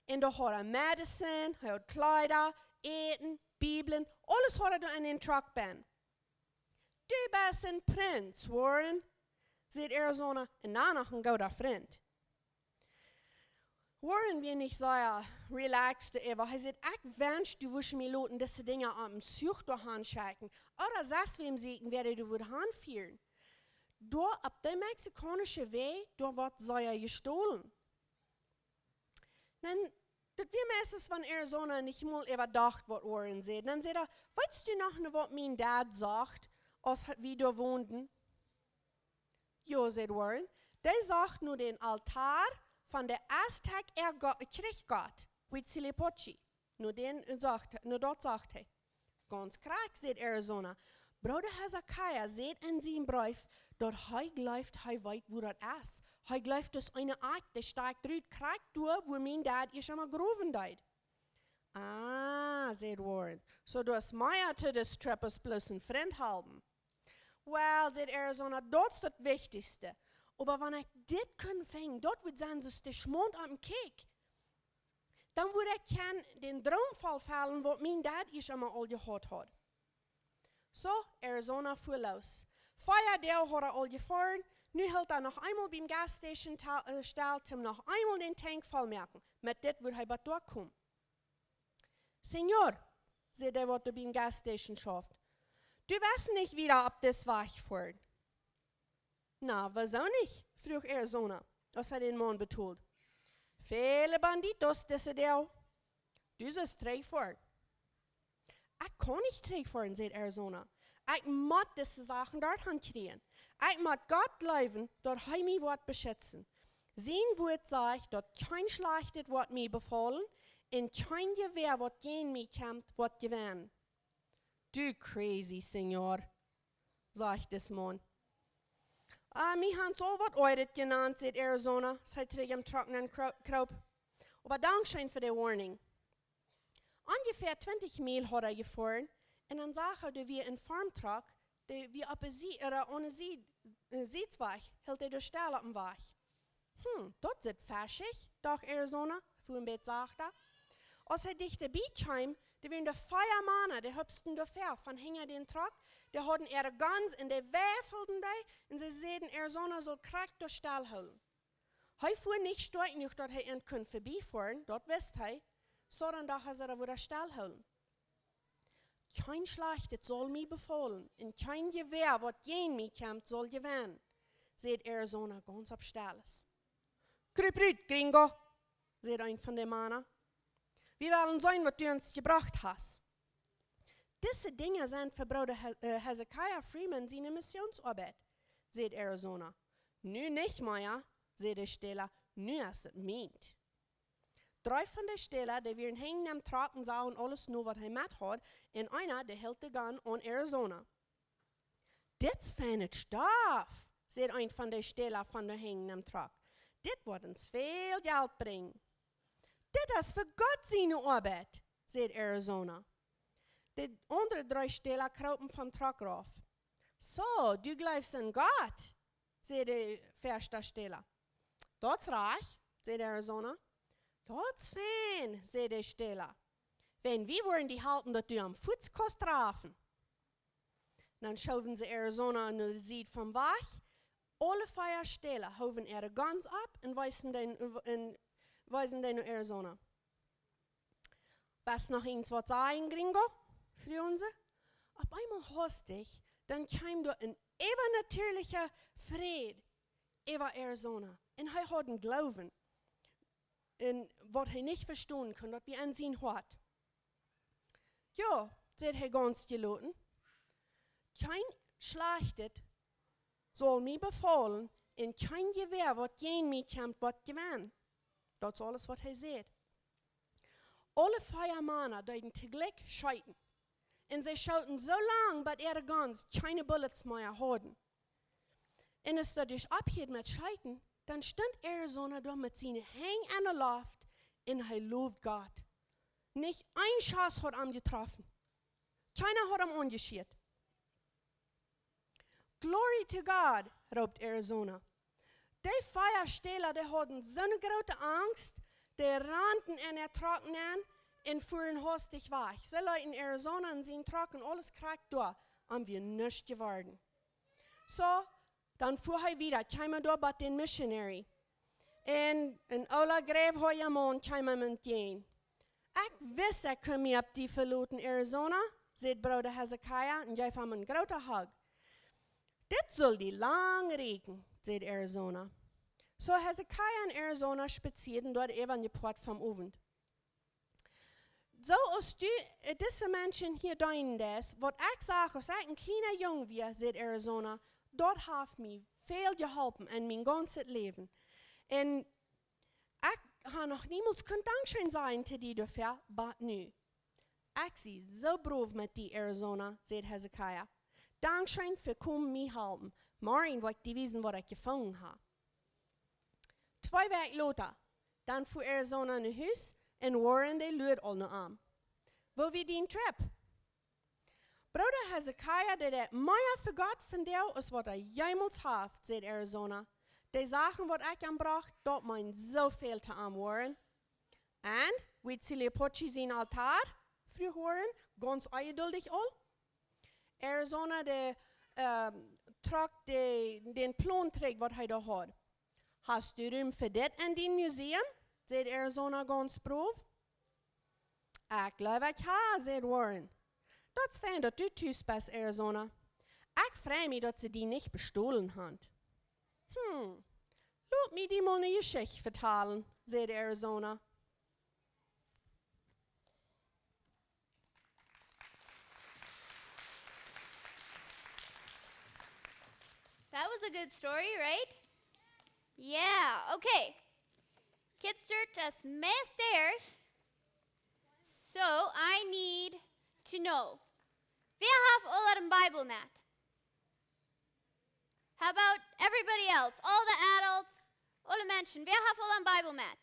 un doa haud hee Medizin, hee haud Kjleeda, Äten, Bibeln, aules haud hee doa en dän Truck bennen. "Du best een Prinz, Warren," säd Arizona, "un dan noch een gooda Frint." Warren wia nich sea relaxed doaräwa. Hee säd: "Ekj wensch, du wurscht mie loten dise Dinja opp een Zuch doahan schekjen, ooda selfst wäm sieekjen, wäa dee doa wudd hanfieren. Doa opp de mexikaunsche Wäaj, doa woat sea jestolen." Dan, daut wia meistens, wan Arizona nich mol äwadocht, waut Warren säd. Dan säd hee: "Weetst du noch, waut mien Dad säd, aus wie doa wonden?" "Jo," säd Warren, "dee säd no dän Altoa von de Aztec äa Go-, Kjrichgott, Huitzilopochtli." No dän, un sacht, no daut sacht hee. Gaunz krakjt, säd Arizona. Brooda Hezekiah sajcht en sienen Breef, daut hee jleeft, hee weet, woo daut es. Hee jleeft, daut es eene Akj, dee stakjt rut, krakjt doa, wua mien Dad ieescht emol growen deed. Ah, säd Warren. Soo, du hast mea to dis Trip aus bloos een Frint halpen. Well, säd Arizona, daut es daut Wichtichste. Oba wan ekj dit kunn finjen, daut wudd sennen, soo aus de Schmaunt opp een Kjikj. Dan wudd ekj kjennen dän Droom voll fellen, waut mien Dad ieescht emol aul jehaut haud. Soo, Arizona fua loos. Vea Doag haud hee aul jefoaren, nu hilt hee noch eemol biem gas station ta-, äh, stell, om noch eemol dän Tank voll moaken. Met dit wudd hee bat doa komen. Señor, säd dee, waut doa biem gas station schauft, du woascht nich wieda opp disen Wajch foaren. Na, wuarom nich? Fruach Arizona, aus hee dän Maun betold. Väle bandidos dise Doag. Du sust trigjfoaren. Ekj kaun nich trigjfoaren, säd Arizona. Ekj mott dise Sachen doa han kjrieen. Ekj mott Gott jleewen, daut hee mie woat beschitzen. Sien Wuat sajcht, daut kjeen Schlajchtet woat mie befaulen, un kjeen Jewäa, waut jäajen mie kjemt, woat jewennen. Du crazy, Señor, sajcht dis Maun. Ah, mie han see aul waut Oajet jenant, säd Arizona, aus hee trigj em Truck nenn kro-, kroop. Oba dankscheen fa de Warning. Onjefäa twintich Miel haud hee jefoaren, un dan sach hee, doa wia een Farmtruck, dee wia opp de Sie-, äh, aun de Sie-, äh, Sietswajch, hilt hee doa stell opp dän Wajch. Hm, daut sitt feschich, docht Arizona, fua een bät sachta. Aus hee dichta bie kjeem, doa wieren doa vea Mana, dee hopsten doa väa von hinja dän Truck, dee hauden äare Guns un dee weifelden dee, un see säden, Arizona sull krakjt doa stell hoolen. Hee fua nich stoakj jenuach, daut hee an kunn verbiefoaren, daut wist hee, soo dan docht hee, sull hee wada stell hoolen. Kjeen Schlajchtet saul mie befaulen, un kjeen Jewäa, waut jäajen mie kjemt, saul jewennen, säd Arizona gaunz opp Stellet. Krup rut, Gringo, säd eent von de Mana. Wie wellen seenen, waut du ons jebrocht hast. Dise Dinja sent fa Brooda He-, äh, Hezekiah Freeman siene Missionsoabeit, säd Arizona. Nu nich mea, säd de Stäla, nu es et mient. Dree von de Stäla, dee wieren hinjen em Truck un sagen aules no, waut hee met haud, un eena, dee hilt de Gun aun Arizona. Dit es feinet Stoff, säd eent von de Stäla von doa hinjen em Truck. Dit woat ons väl Jelt brinjen. Dit es fa Gott siene Oabeit, säd Arizona. De aundre dree Stäla kroopen vom Truck rauf. Soo, du jleefst aun Gott, säd de ieeschta Stäla. Daut es rajcht, säd Arizona. Daut es fein, säd de Stäla. Wan wie woaren die halpen, daut du am fuaz kaust trafen. Dan schoowen see Arizona no de Sied vom Wajch. Aule vea Stäla hoowen äare Guns opp un wiesen dee, un wiesen dee no Arizona. Woascht noch eent waut sajen, Gringo? Fruagen see. Opp eemol haustich, dan kjeem doa een äwanatieelicha Fräd äwa Arizona. Un hee haud een Gloowen, un waut hee nich vestonen kunn, daut wia en sien Hoat. Jo, säd hee gaunz jeloten. Kjeen Schlajchtet saul mie befaulen, un kjeen Jewäa, waut jäajen mie kjemt, woat jewennen. Daut es aules, waut hee säd. Aule vea Mana deeden toojlikj scheeten. Un see schoten soo lang, bat äare Guns kjeene Bullets mea hauden. Un aus daut dus opphield met scheeten, dan stunt Arizona doa met siene Henj enne Loft un hee lowd Gott. Nich een Schoss haud am jetroffen. Kjeena haud am aunjeschieet. "Glory to God," roopt Arizona. Dee vea Stäla, dee hauden soone groote Angst, dee randen en äa Truck nenn un fuaren haustich wajch. See leeten Arizona en sien Truck un aules krakjt doa, un wia nuscht jeworden. Soo, dan fua hee wieda, kjeem hee doa bie dän Missionary. Un een oola Greiw Hoajemoon kjeem am entjäajen. "Ekj wist, ekj kunn mie opp die veloten, Arizona," säd Brooda Hezekiah un jeef am een grooten Hug. "Dit saul die lang rieekjen," säd Arizona. Soo Hezekiah un Arizona spazieeden doa äwa de Poat vom Owent. "Soo aus du, äh, dise Menschen hia deenen deist, waut ekj sach, aus ekj een kjliena Jung wia," säd Arizona, "daut haft mie väl jeholpen en mien gaunzet Läwen. Un ekj ha noch niemols kunt Dankscheen sajen to die doafäa, bat nu. Ekj sie soo brow met die, Arizona, säd Hezekiah. Dankscheen fa komen mie halpen. Morjen woa ekj die wiesen, waut ekj jefungen ha. Twee Wäakj lota, dan fua Arizona no Hus un Warren, dee luad aul no am. Woo wia dien Trip? Brooda Hezekiah, dee deit mea fa Gott vondoag aus waut hee jemols haft, säd Arizona. De Sachen, waut ekj am brocht, daut meent soo väl to am, Warren. Un, wia Huitzilopochtli sien Altoa? Fruach Warren, gaunz onjeduldich aul. Arizona, dee, ähm, trock de, dän Plon trigj, waut hee doa haud. Hast du Rum fa dit en dien Museum? Säd Arizona gaunz brow. Ekj jleew, ekj ha, säd Warren. Daut es fein, daut du tus best, Arizona. Ekj frei mie, daut see die nich bestolen han. Hm, lot mie die mol ne Jeschicht vetalen, säd Arizona. That was a good story, right? Yeah, okay. Kids Church es meist derch. So I need to know. Wäa haft aul een Bibel met? How about everybody else? All the adults, aule Menschen. Wäa haft aul een Bibel met?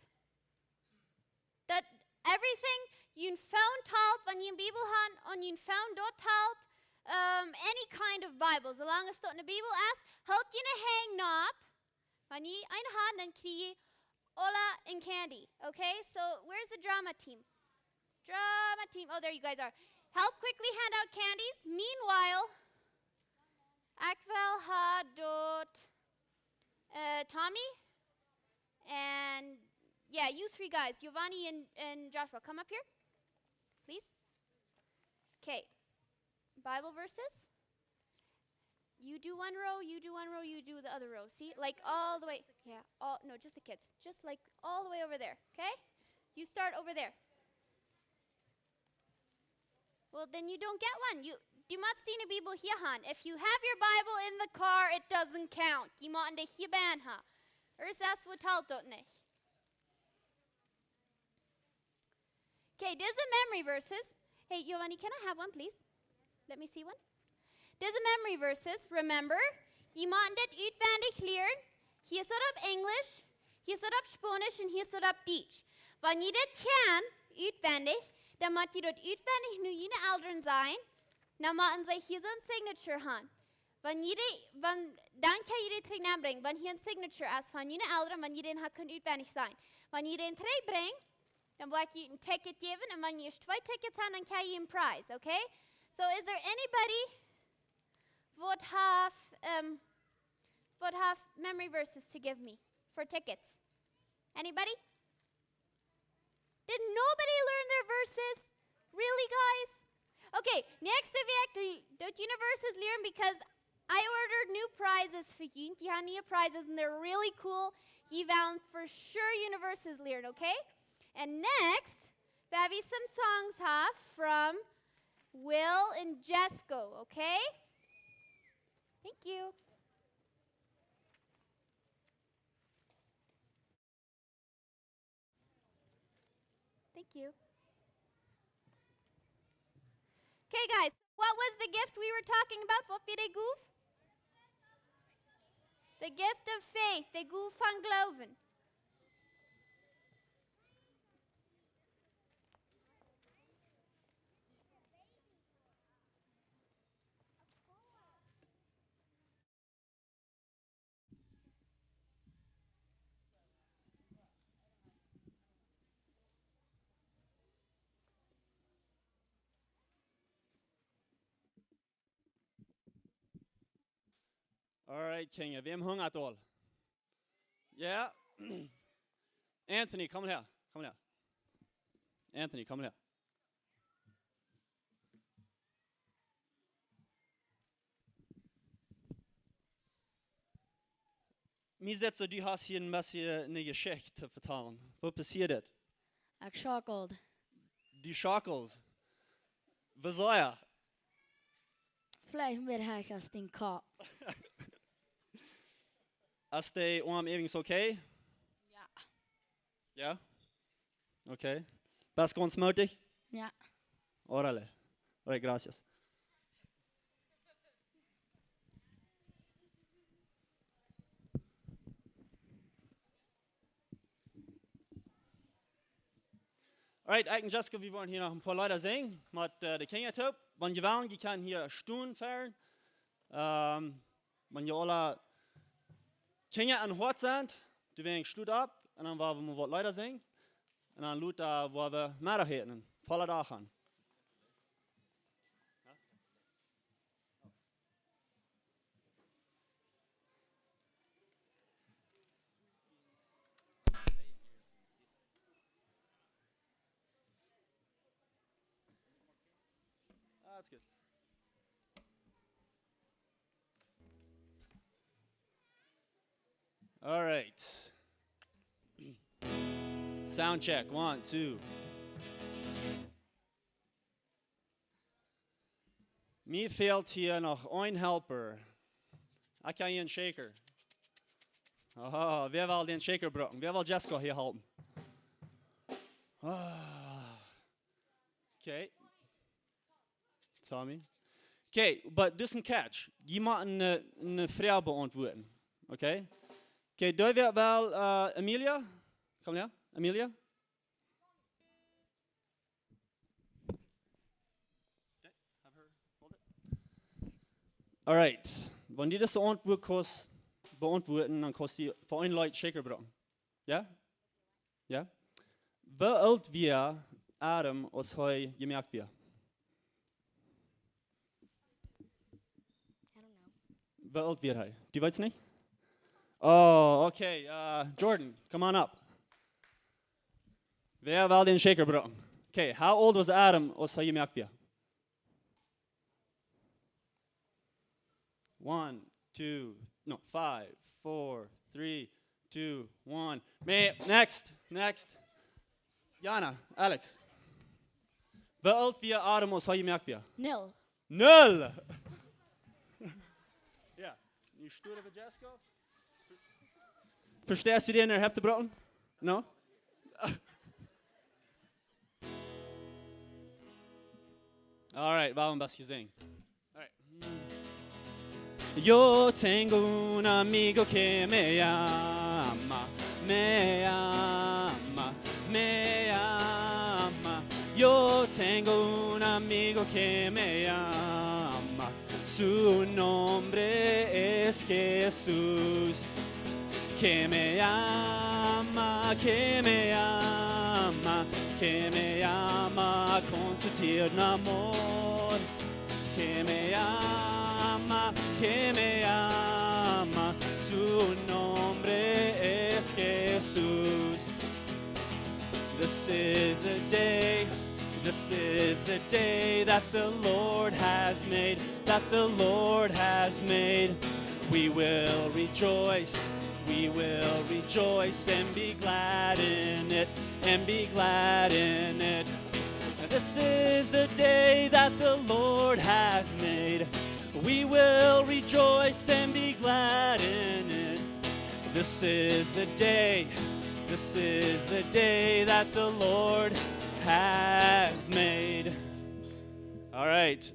Daut everything, jun Phone talt, wan jie ne Bibel han, un jun Phone daut talt, um, any kind of Bible, soo lang aus daut ne Bibel es, helt june Henj opp. Wan jie eene han, dan kjrie jie aula een candy. Okay, so where's the drama team? Drama team, oh, there you guys are. Help quickly hand out candies. Meanwhile, ekj well ha daut, uh, Tommy, and yeah, you three guys, Giovanni and, and Joshua, come up here, please. Okay, Bible verses. You do one row, you do one row, you do the other row. See, like, all the way. Yeah, all, no, just the kids. Just, like, all the way over there, okay? You start over there. Well, then you don't get one. You, du motst diene Bibel hia han. If you have your Bible in the car, it doesn't count. Jie motten dee hia bennen ha. Ea es daut vetalt daut nich. Okay, dise memory verses. Hey, Giovanni, can I have one, please? Let me see one. Dise memory verses, remember, jie motten dit utwendich lieren. Hia es daut opp Enjlisch, hia es daut opp Spaunisch un hia es daut opp Dietsch. Wan jie dit kjennen utwendich, dan mott jie daut utwendich no june Elren sajen, dan motten see hia soon signature han. Wan jie dee, wan, dan kjenn jie dee trigj nenbrinjen, wan hia een signature es von june Elren, wan jie dän ha kunt utwendich sajen. Wan jie dän trigj brinjen, dan woa ekj junt een ticket jäwen, un wan jie twee tickets han, dan kjrie jie een prize, okay? So is there anybody waut haft, um, waut haft memory verses to give me for tickets? Anybody? Did nobody learn their verses? Really, guys? Okay, näakjste Wäakj, doo, doo june verses lieren, because I ordered new prizes fa junt. Jie han niee prizes and they're really cool. Jie woaren for sure june verses lieren, okay? And next, we have some songs have from Will and Jesco, okay? Thank you. Thank you. Okay, guys, what was the gift we were talking about? Waut wia de Gow? The gift of faith, de Gow von Gloowen. All right, Kjinja, wäm hungat aul? Yeah? Anthony, komm her, komm her. Anthony, komm her. Mie sajcht soo, du hast hia een bät eene Jeschicht to vetalen. Waut passieet? Ekj schockeld. Du schockelst? Woo sea? Veleicht mea aus dän Kopp. Es de Oarm irjent okay? Jo. Jo? Okay. Best gaunz mootich? Jo. Órale. Alright, gracias. Alright, ekj un Jessica, wie woaren hia noch een poa Leeda sinjen met, äh, de Kjinja toop. Wan jie wellen, jie kjennen hia stonen ver. Ähm, wan jie aule Kjinja aum Hoat sent, dan woa ekj stonen opp un dan woa wie mau waut Leeda sinjen. Un dan lota woa wie Meddach äten. Volla Dach aun. Ah, that's good. All right. Sound check. One, two. Mie fält hia noch een Helper. Ekj hab hia een Shaker. Aha, wäa well dän Shaker brucken? Wäa well Jessica hia halpen? Ah. Okay. Tommy. Okay, but there's a catch. Jie motten eene, eene Froag beauntwuaden. Okay? Okay, doa wäa well, äh, Amelia? Komm her, Amelia. All right. Wan du dise Auntwuat kaust beauntwuaden, dan kaust du fa een Leet Shaker brucken. Jo? Jo? Woo oolt wia Adam, aus hee jemoakt wia? I don't know. Woo oolt wia hee? Du weetst nich? Oh, okay. Uh, Jordan, come on up. Wäa well dän Shaker brucken? Okay, how old was Adam, aus hee jemoakt wia? One, two, no, five, four, three, two, one. Me, next, next. Jana, Alex. Woo oolt wia Adam, aus hee jemoakt wia? Nul. Nul! Jo, nu stua wie Jessica. Vesteist du dän, hee haft jebroaken? No? All right, vamos a sinjen. All right. Yo tengo un amigo que me ama, me ama, me ama. Yo tengo un amigo que me ama. Su nombre es Jesús. Que me ama, que me ama, que me ama con su tierno amor. Que me ama, que me ama, su nombre es Jesús. This is the day, this is the day that the Lord has made, that the Lord has made. We will rejoice, we will rejoice and be glad in it, and be glad in it. This is the day that the Lord has made. We will rejoice and be glad in it. This is the day, this is the day that the Lord has made. All right.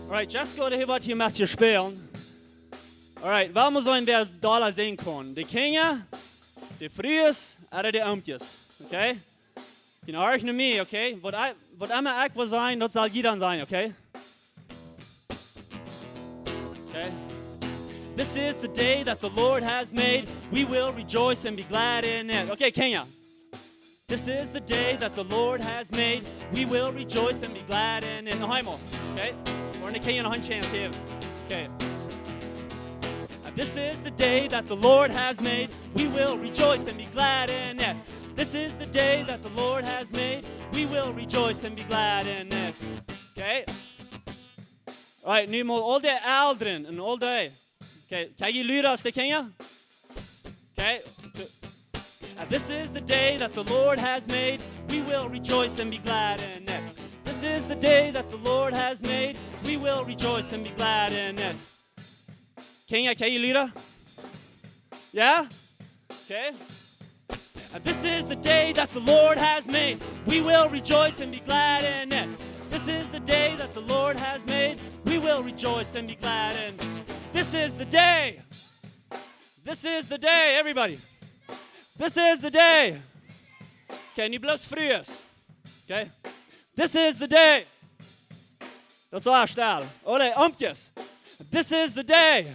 All right, Jessica, dee woat hia met junt spälen. All right, vamos a ver wäa dolla sinjen kaun. De Kjinja, de Frues, ooda de Oomkjes. Okay? Jie horchen no mie, okay? Waut ekj, waut emma ekj woa sajen, daut saul jie dan sajen, okay? Okay? This is the day that the Lord has made. We will rejoice and be glad in it. Okay, Kjinja. This is the day that the Lord has made. We will rejoice and be glad in it. Noch eemol. Okay? Or the Kjinja noch eene chance here. Okay. This is the day that the Lord has made. We will rejoice and be glad in it. This is the day that the Lord has made. We will rejoice and be glad in it. Okay? All right, nu mol aul de Elren un aul de. Okay, kjikj, jie luda aus de Kjinja. Okay. And this is the day that the Lord has made. We will rejoice and be glad in it. This is the day that the Lord has made. We will rejoice and be glad in it. Can you, can you lead us? Yeah? Okay. And this is the day that the Lord has made. We will rejoice and be glad in it. This is the day that the Lord has made. We will rejoice and be glad in it. This is the day. This is the day, everybody. This is the day. Can you bless free us? Okay. This is the day. That's all I style. Ole, umpjes. This is the day.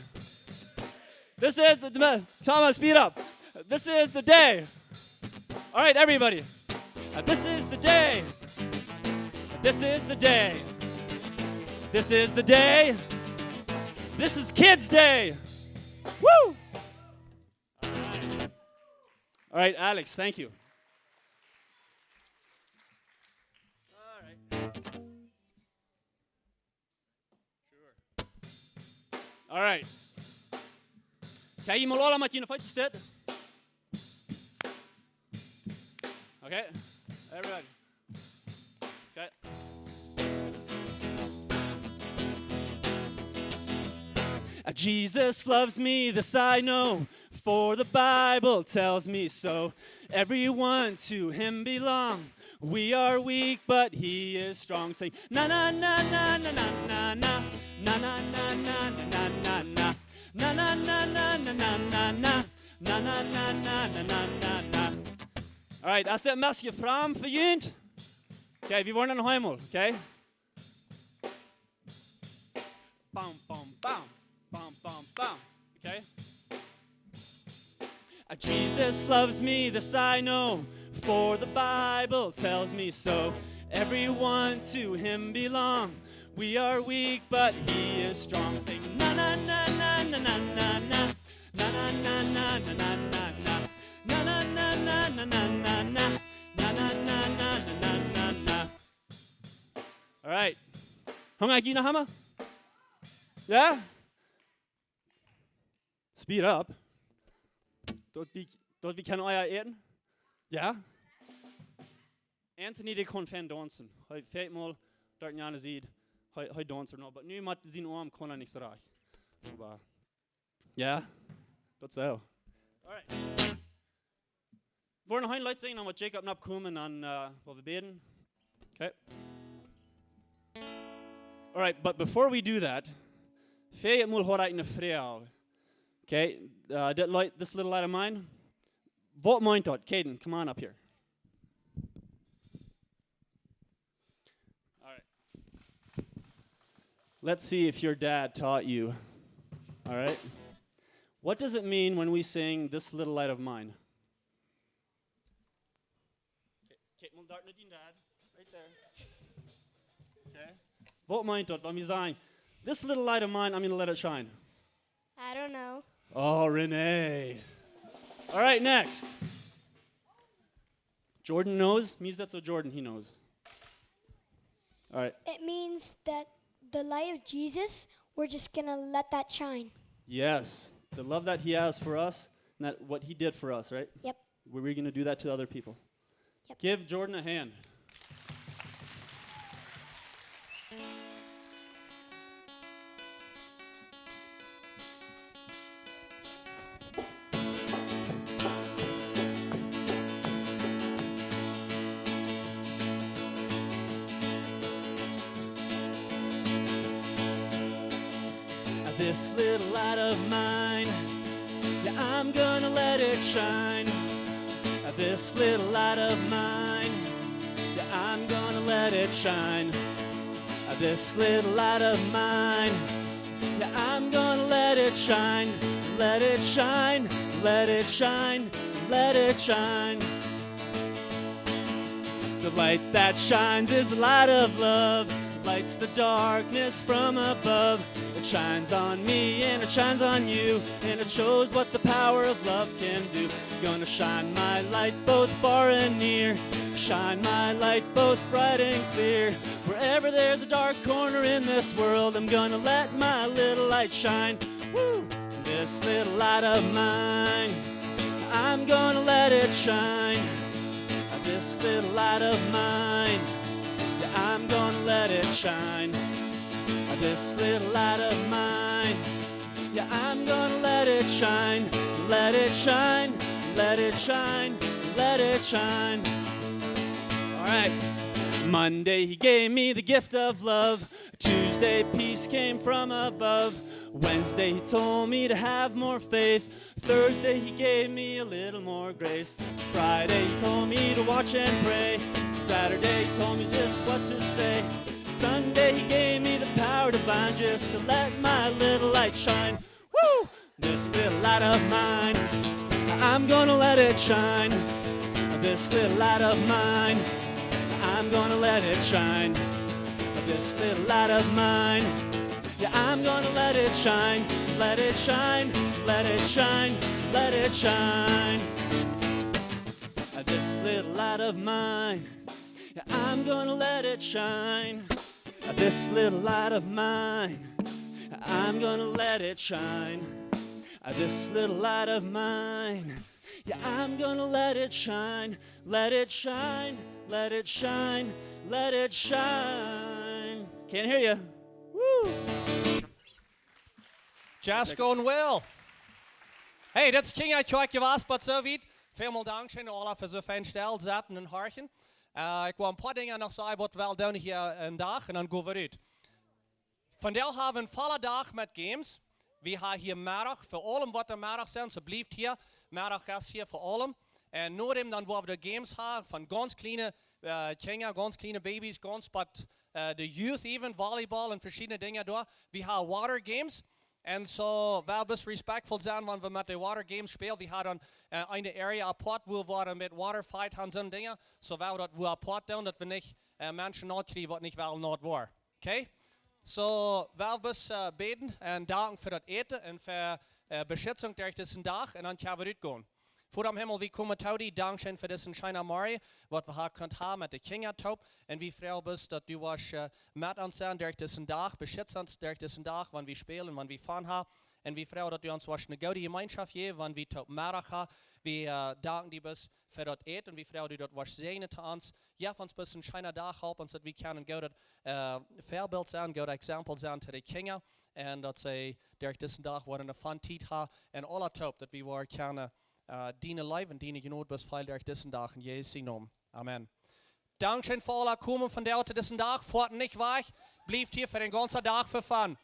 This is the, the, come on, speed up. This is the day. All right, everybody. Uh, this is the day. This is the day. This is the day. This is Kids Day. Woo! All right. All right, Alex, thank you. All right. Sure. All right. Can you malola mat june feet sit? Okay. Everybody. Okay. Uh, Jesus loves me, this I know, for the Bible tells me so. Everyone to him belong. We are weak, but he is strong. Sing, na na na na na na na na. Na na na na na na na na. Na na na na na na na na. Na na na na na na na na. All right, daut es daut Messje from for you. Okay, wie woaren noch eemol, okay? Bam, bam, bam. Bam, bam, bam. Okay? Uh, Jesus loves me, this I know, for the Bible tells me so. Everyone to him belong. We are weak, but he is strong. Sing, na na na na na na na na. Na na na na na na na na. Na na na na na na na na. Na na na na na na na na. All right. Hunga ekj noch emma? Yeah? Speed up. Daut wie, daut wie kjennen ea äten? Yeah? Anthony, dee kaun fein daunzen. Hee fält mol doa aun de Sied. Hee, hee daunzt noch. Oba nu met sienen Oarm kaun hee nich soo rajcht. Oba, yeah? Daut soo. All right. Wie woaren noch een Leet sinjen, dan woat Jacob nopp komen un dan, äh, woa wie bäden. Okay. All right, but before we do that, fäa mol haud ekj eene Froag. Okay, uh, that light, this little light of mine. Waut meent daut? Caden, come on up here. All right. Let's see if your dad taught you. All right. What does it mean when we sing "This Little Light of Mine"? Kjikj, kjikj mol doa no dien dad. Right there. Okay. Waut meent daut, wan wie sajen, "This little light of mine, I'm gonna let it shine"? I don't know. Oh, Renee. All right, next. Jordan knows. Means that's what Jordan, he knows. All right. It means that the light of Jesus, we're just gonna let that shine. Yes. The love that he has for us, and that what he did for us, right? Yep. We're gonna do that to other people. Yep. Give Jordan a hand. This little light of mine, yeah, I'm gonna let it shine. This little light of mine, yeah, I'm gonna let it shine. This little light of mine, yeah, I'm gonna let it shine. Let it shine, let it shine, let it shine. The light that shines is the light of love, lights the darkness from above. It shines on me and it shines on you, and it shows what the power of love can do. Gonna shine my light both far and near, shine my light both bright and clear. Wherever there's a dark corner in this world, I'm gonna let my little light shine. Woo! This little light of mine, I'm gonna let it shine. This little light of mine, yeah, I'm gonna let it shine. This little light of mine, Yeah, I'm gonna let it shine, let it shine, let it shine, let it shine. All right. Monday, he gave me the gift of love. Tuesday, peace came from above. Wednesday, he told me to have more faith. Thursday, he gave me a little more grace. Friday, he told me to watch and pray. Saturday, he told me just what to say. Sunday, he gave me the power divine just to let my little light shine. Woo! This little light of mine, I'm gonna let it shine. This little light of mine, I'm gonna let it shine. This little light of mine, yeah, I'm gonna let it shine. Let it shine, let it shine, let it shine. This little light of mine, yeah, I'm gonna let it shine. This little light of mine, I'm gonna let it shine. This little light of mine, yeah, I'm gonna let it shine. Let it shine, let it shine, let it shine. Can't hear you. Woo! Just going well. Hey, daut es Kjinja Kjoakj jewast, waut soo wiet. Välmol dankscheen, aula, fa soo fein stell sitten un horchen. Äh, ekj well een poa Dinja noch sajen, waut wie doonen hia een Dach, un dan go wie rut. Vondoag hab wie een vollen Dach met Games. Wie haben hia Meddach, fa aulem waut doa Meddach sent, soo blieft hia, Meddach es hia fa aulem. Un nodäm dan woa wie de Games haben von gaunz kjliene, äh, Kjinja, gaunz kjliene Babys, gaunz bat, äh, de Youth even, Volleyball un veschiedne Dinja doa. Wie haben Water Games. Un soo, wie motten respectful sennen, wan wie met de Water Games spälen. Wie haben dan, äh, eene Area apart, wua wie dan met Water Fight haben, soone Dinja. Soo, wie motten daut wua apart doonen, daut wie nich, äh, Menschen notkjrieen, waut nich wellen not woaren. Okay? Soo, wie motten, äh, bäden un danken fa daut Äten un fa, äh, Beschitzunk derch disen Dach un dan kjenn wie rutgonen. Voda em Himmel, wie komen to die, dankscheen fa disen scheenen Morjen, waut wie hia kunt haben met de Kjinja toop. Un wie froagen bloos, daut du woascht, äh, met ons sennen derch disen Dach, beschitt ons derch disen Dach, wan wie spälen, wan wie fun haben. Un wie froagen, daut du ons woascht eene goode Jemeenschoft jäwen, wan wie toop Meddach haben. Wie, äh, danken die bloos fa daut Äten un wie froagen die, daut woascht säajnen to ons. Jo, fa ons bloos een scheenen Dach, help ons, daut wie kjennen een goodet, äh, Väabilt sennen, goodet Exempel sennen to de Kjinja. Un daut see derch disen Dach woaren eene fun Tiet haben un aula toop, daut wie woaren kjennen, äh, diene Leew un diene Jnod bloos feelen derch disen Dach en Jesus sienen Nomen. Amen. Dankscheen fa aula komen vondoag to disen Dach. Foat nich wajch. Blieft hia fa dän gaunzen Dach fa fun.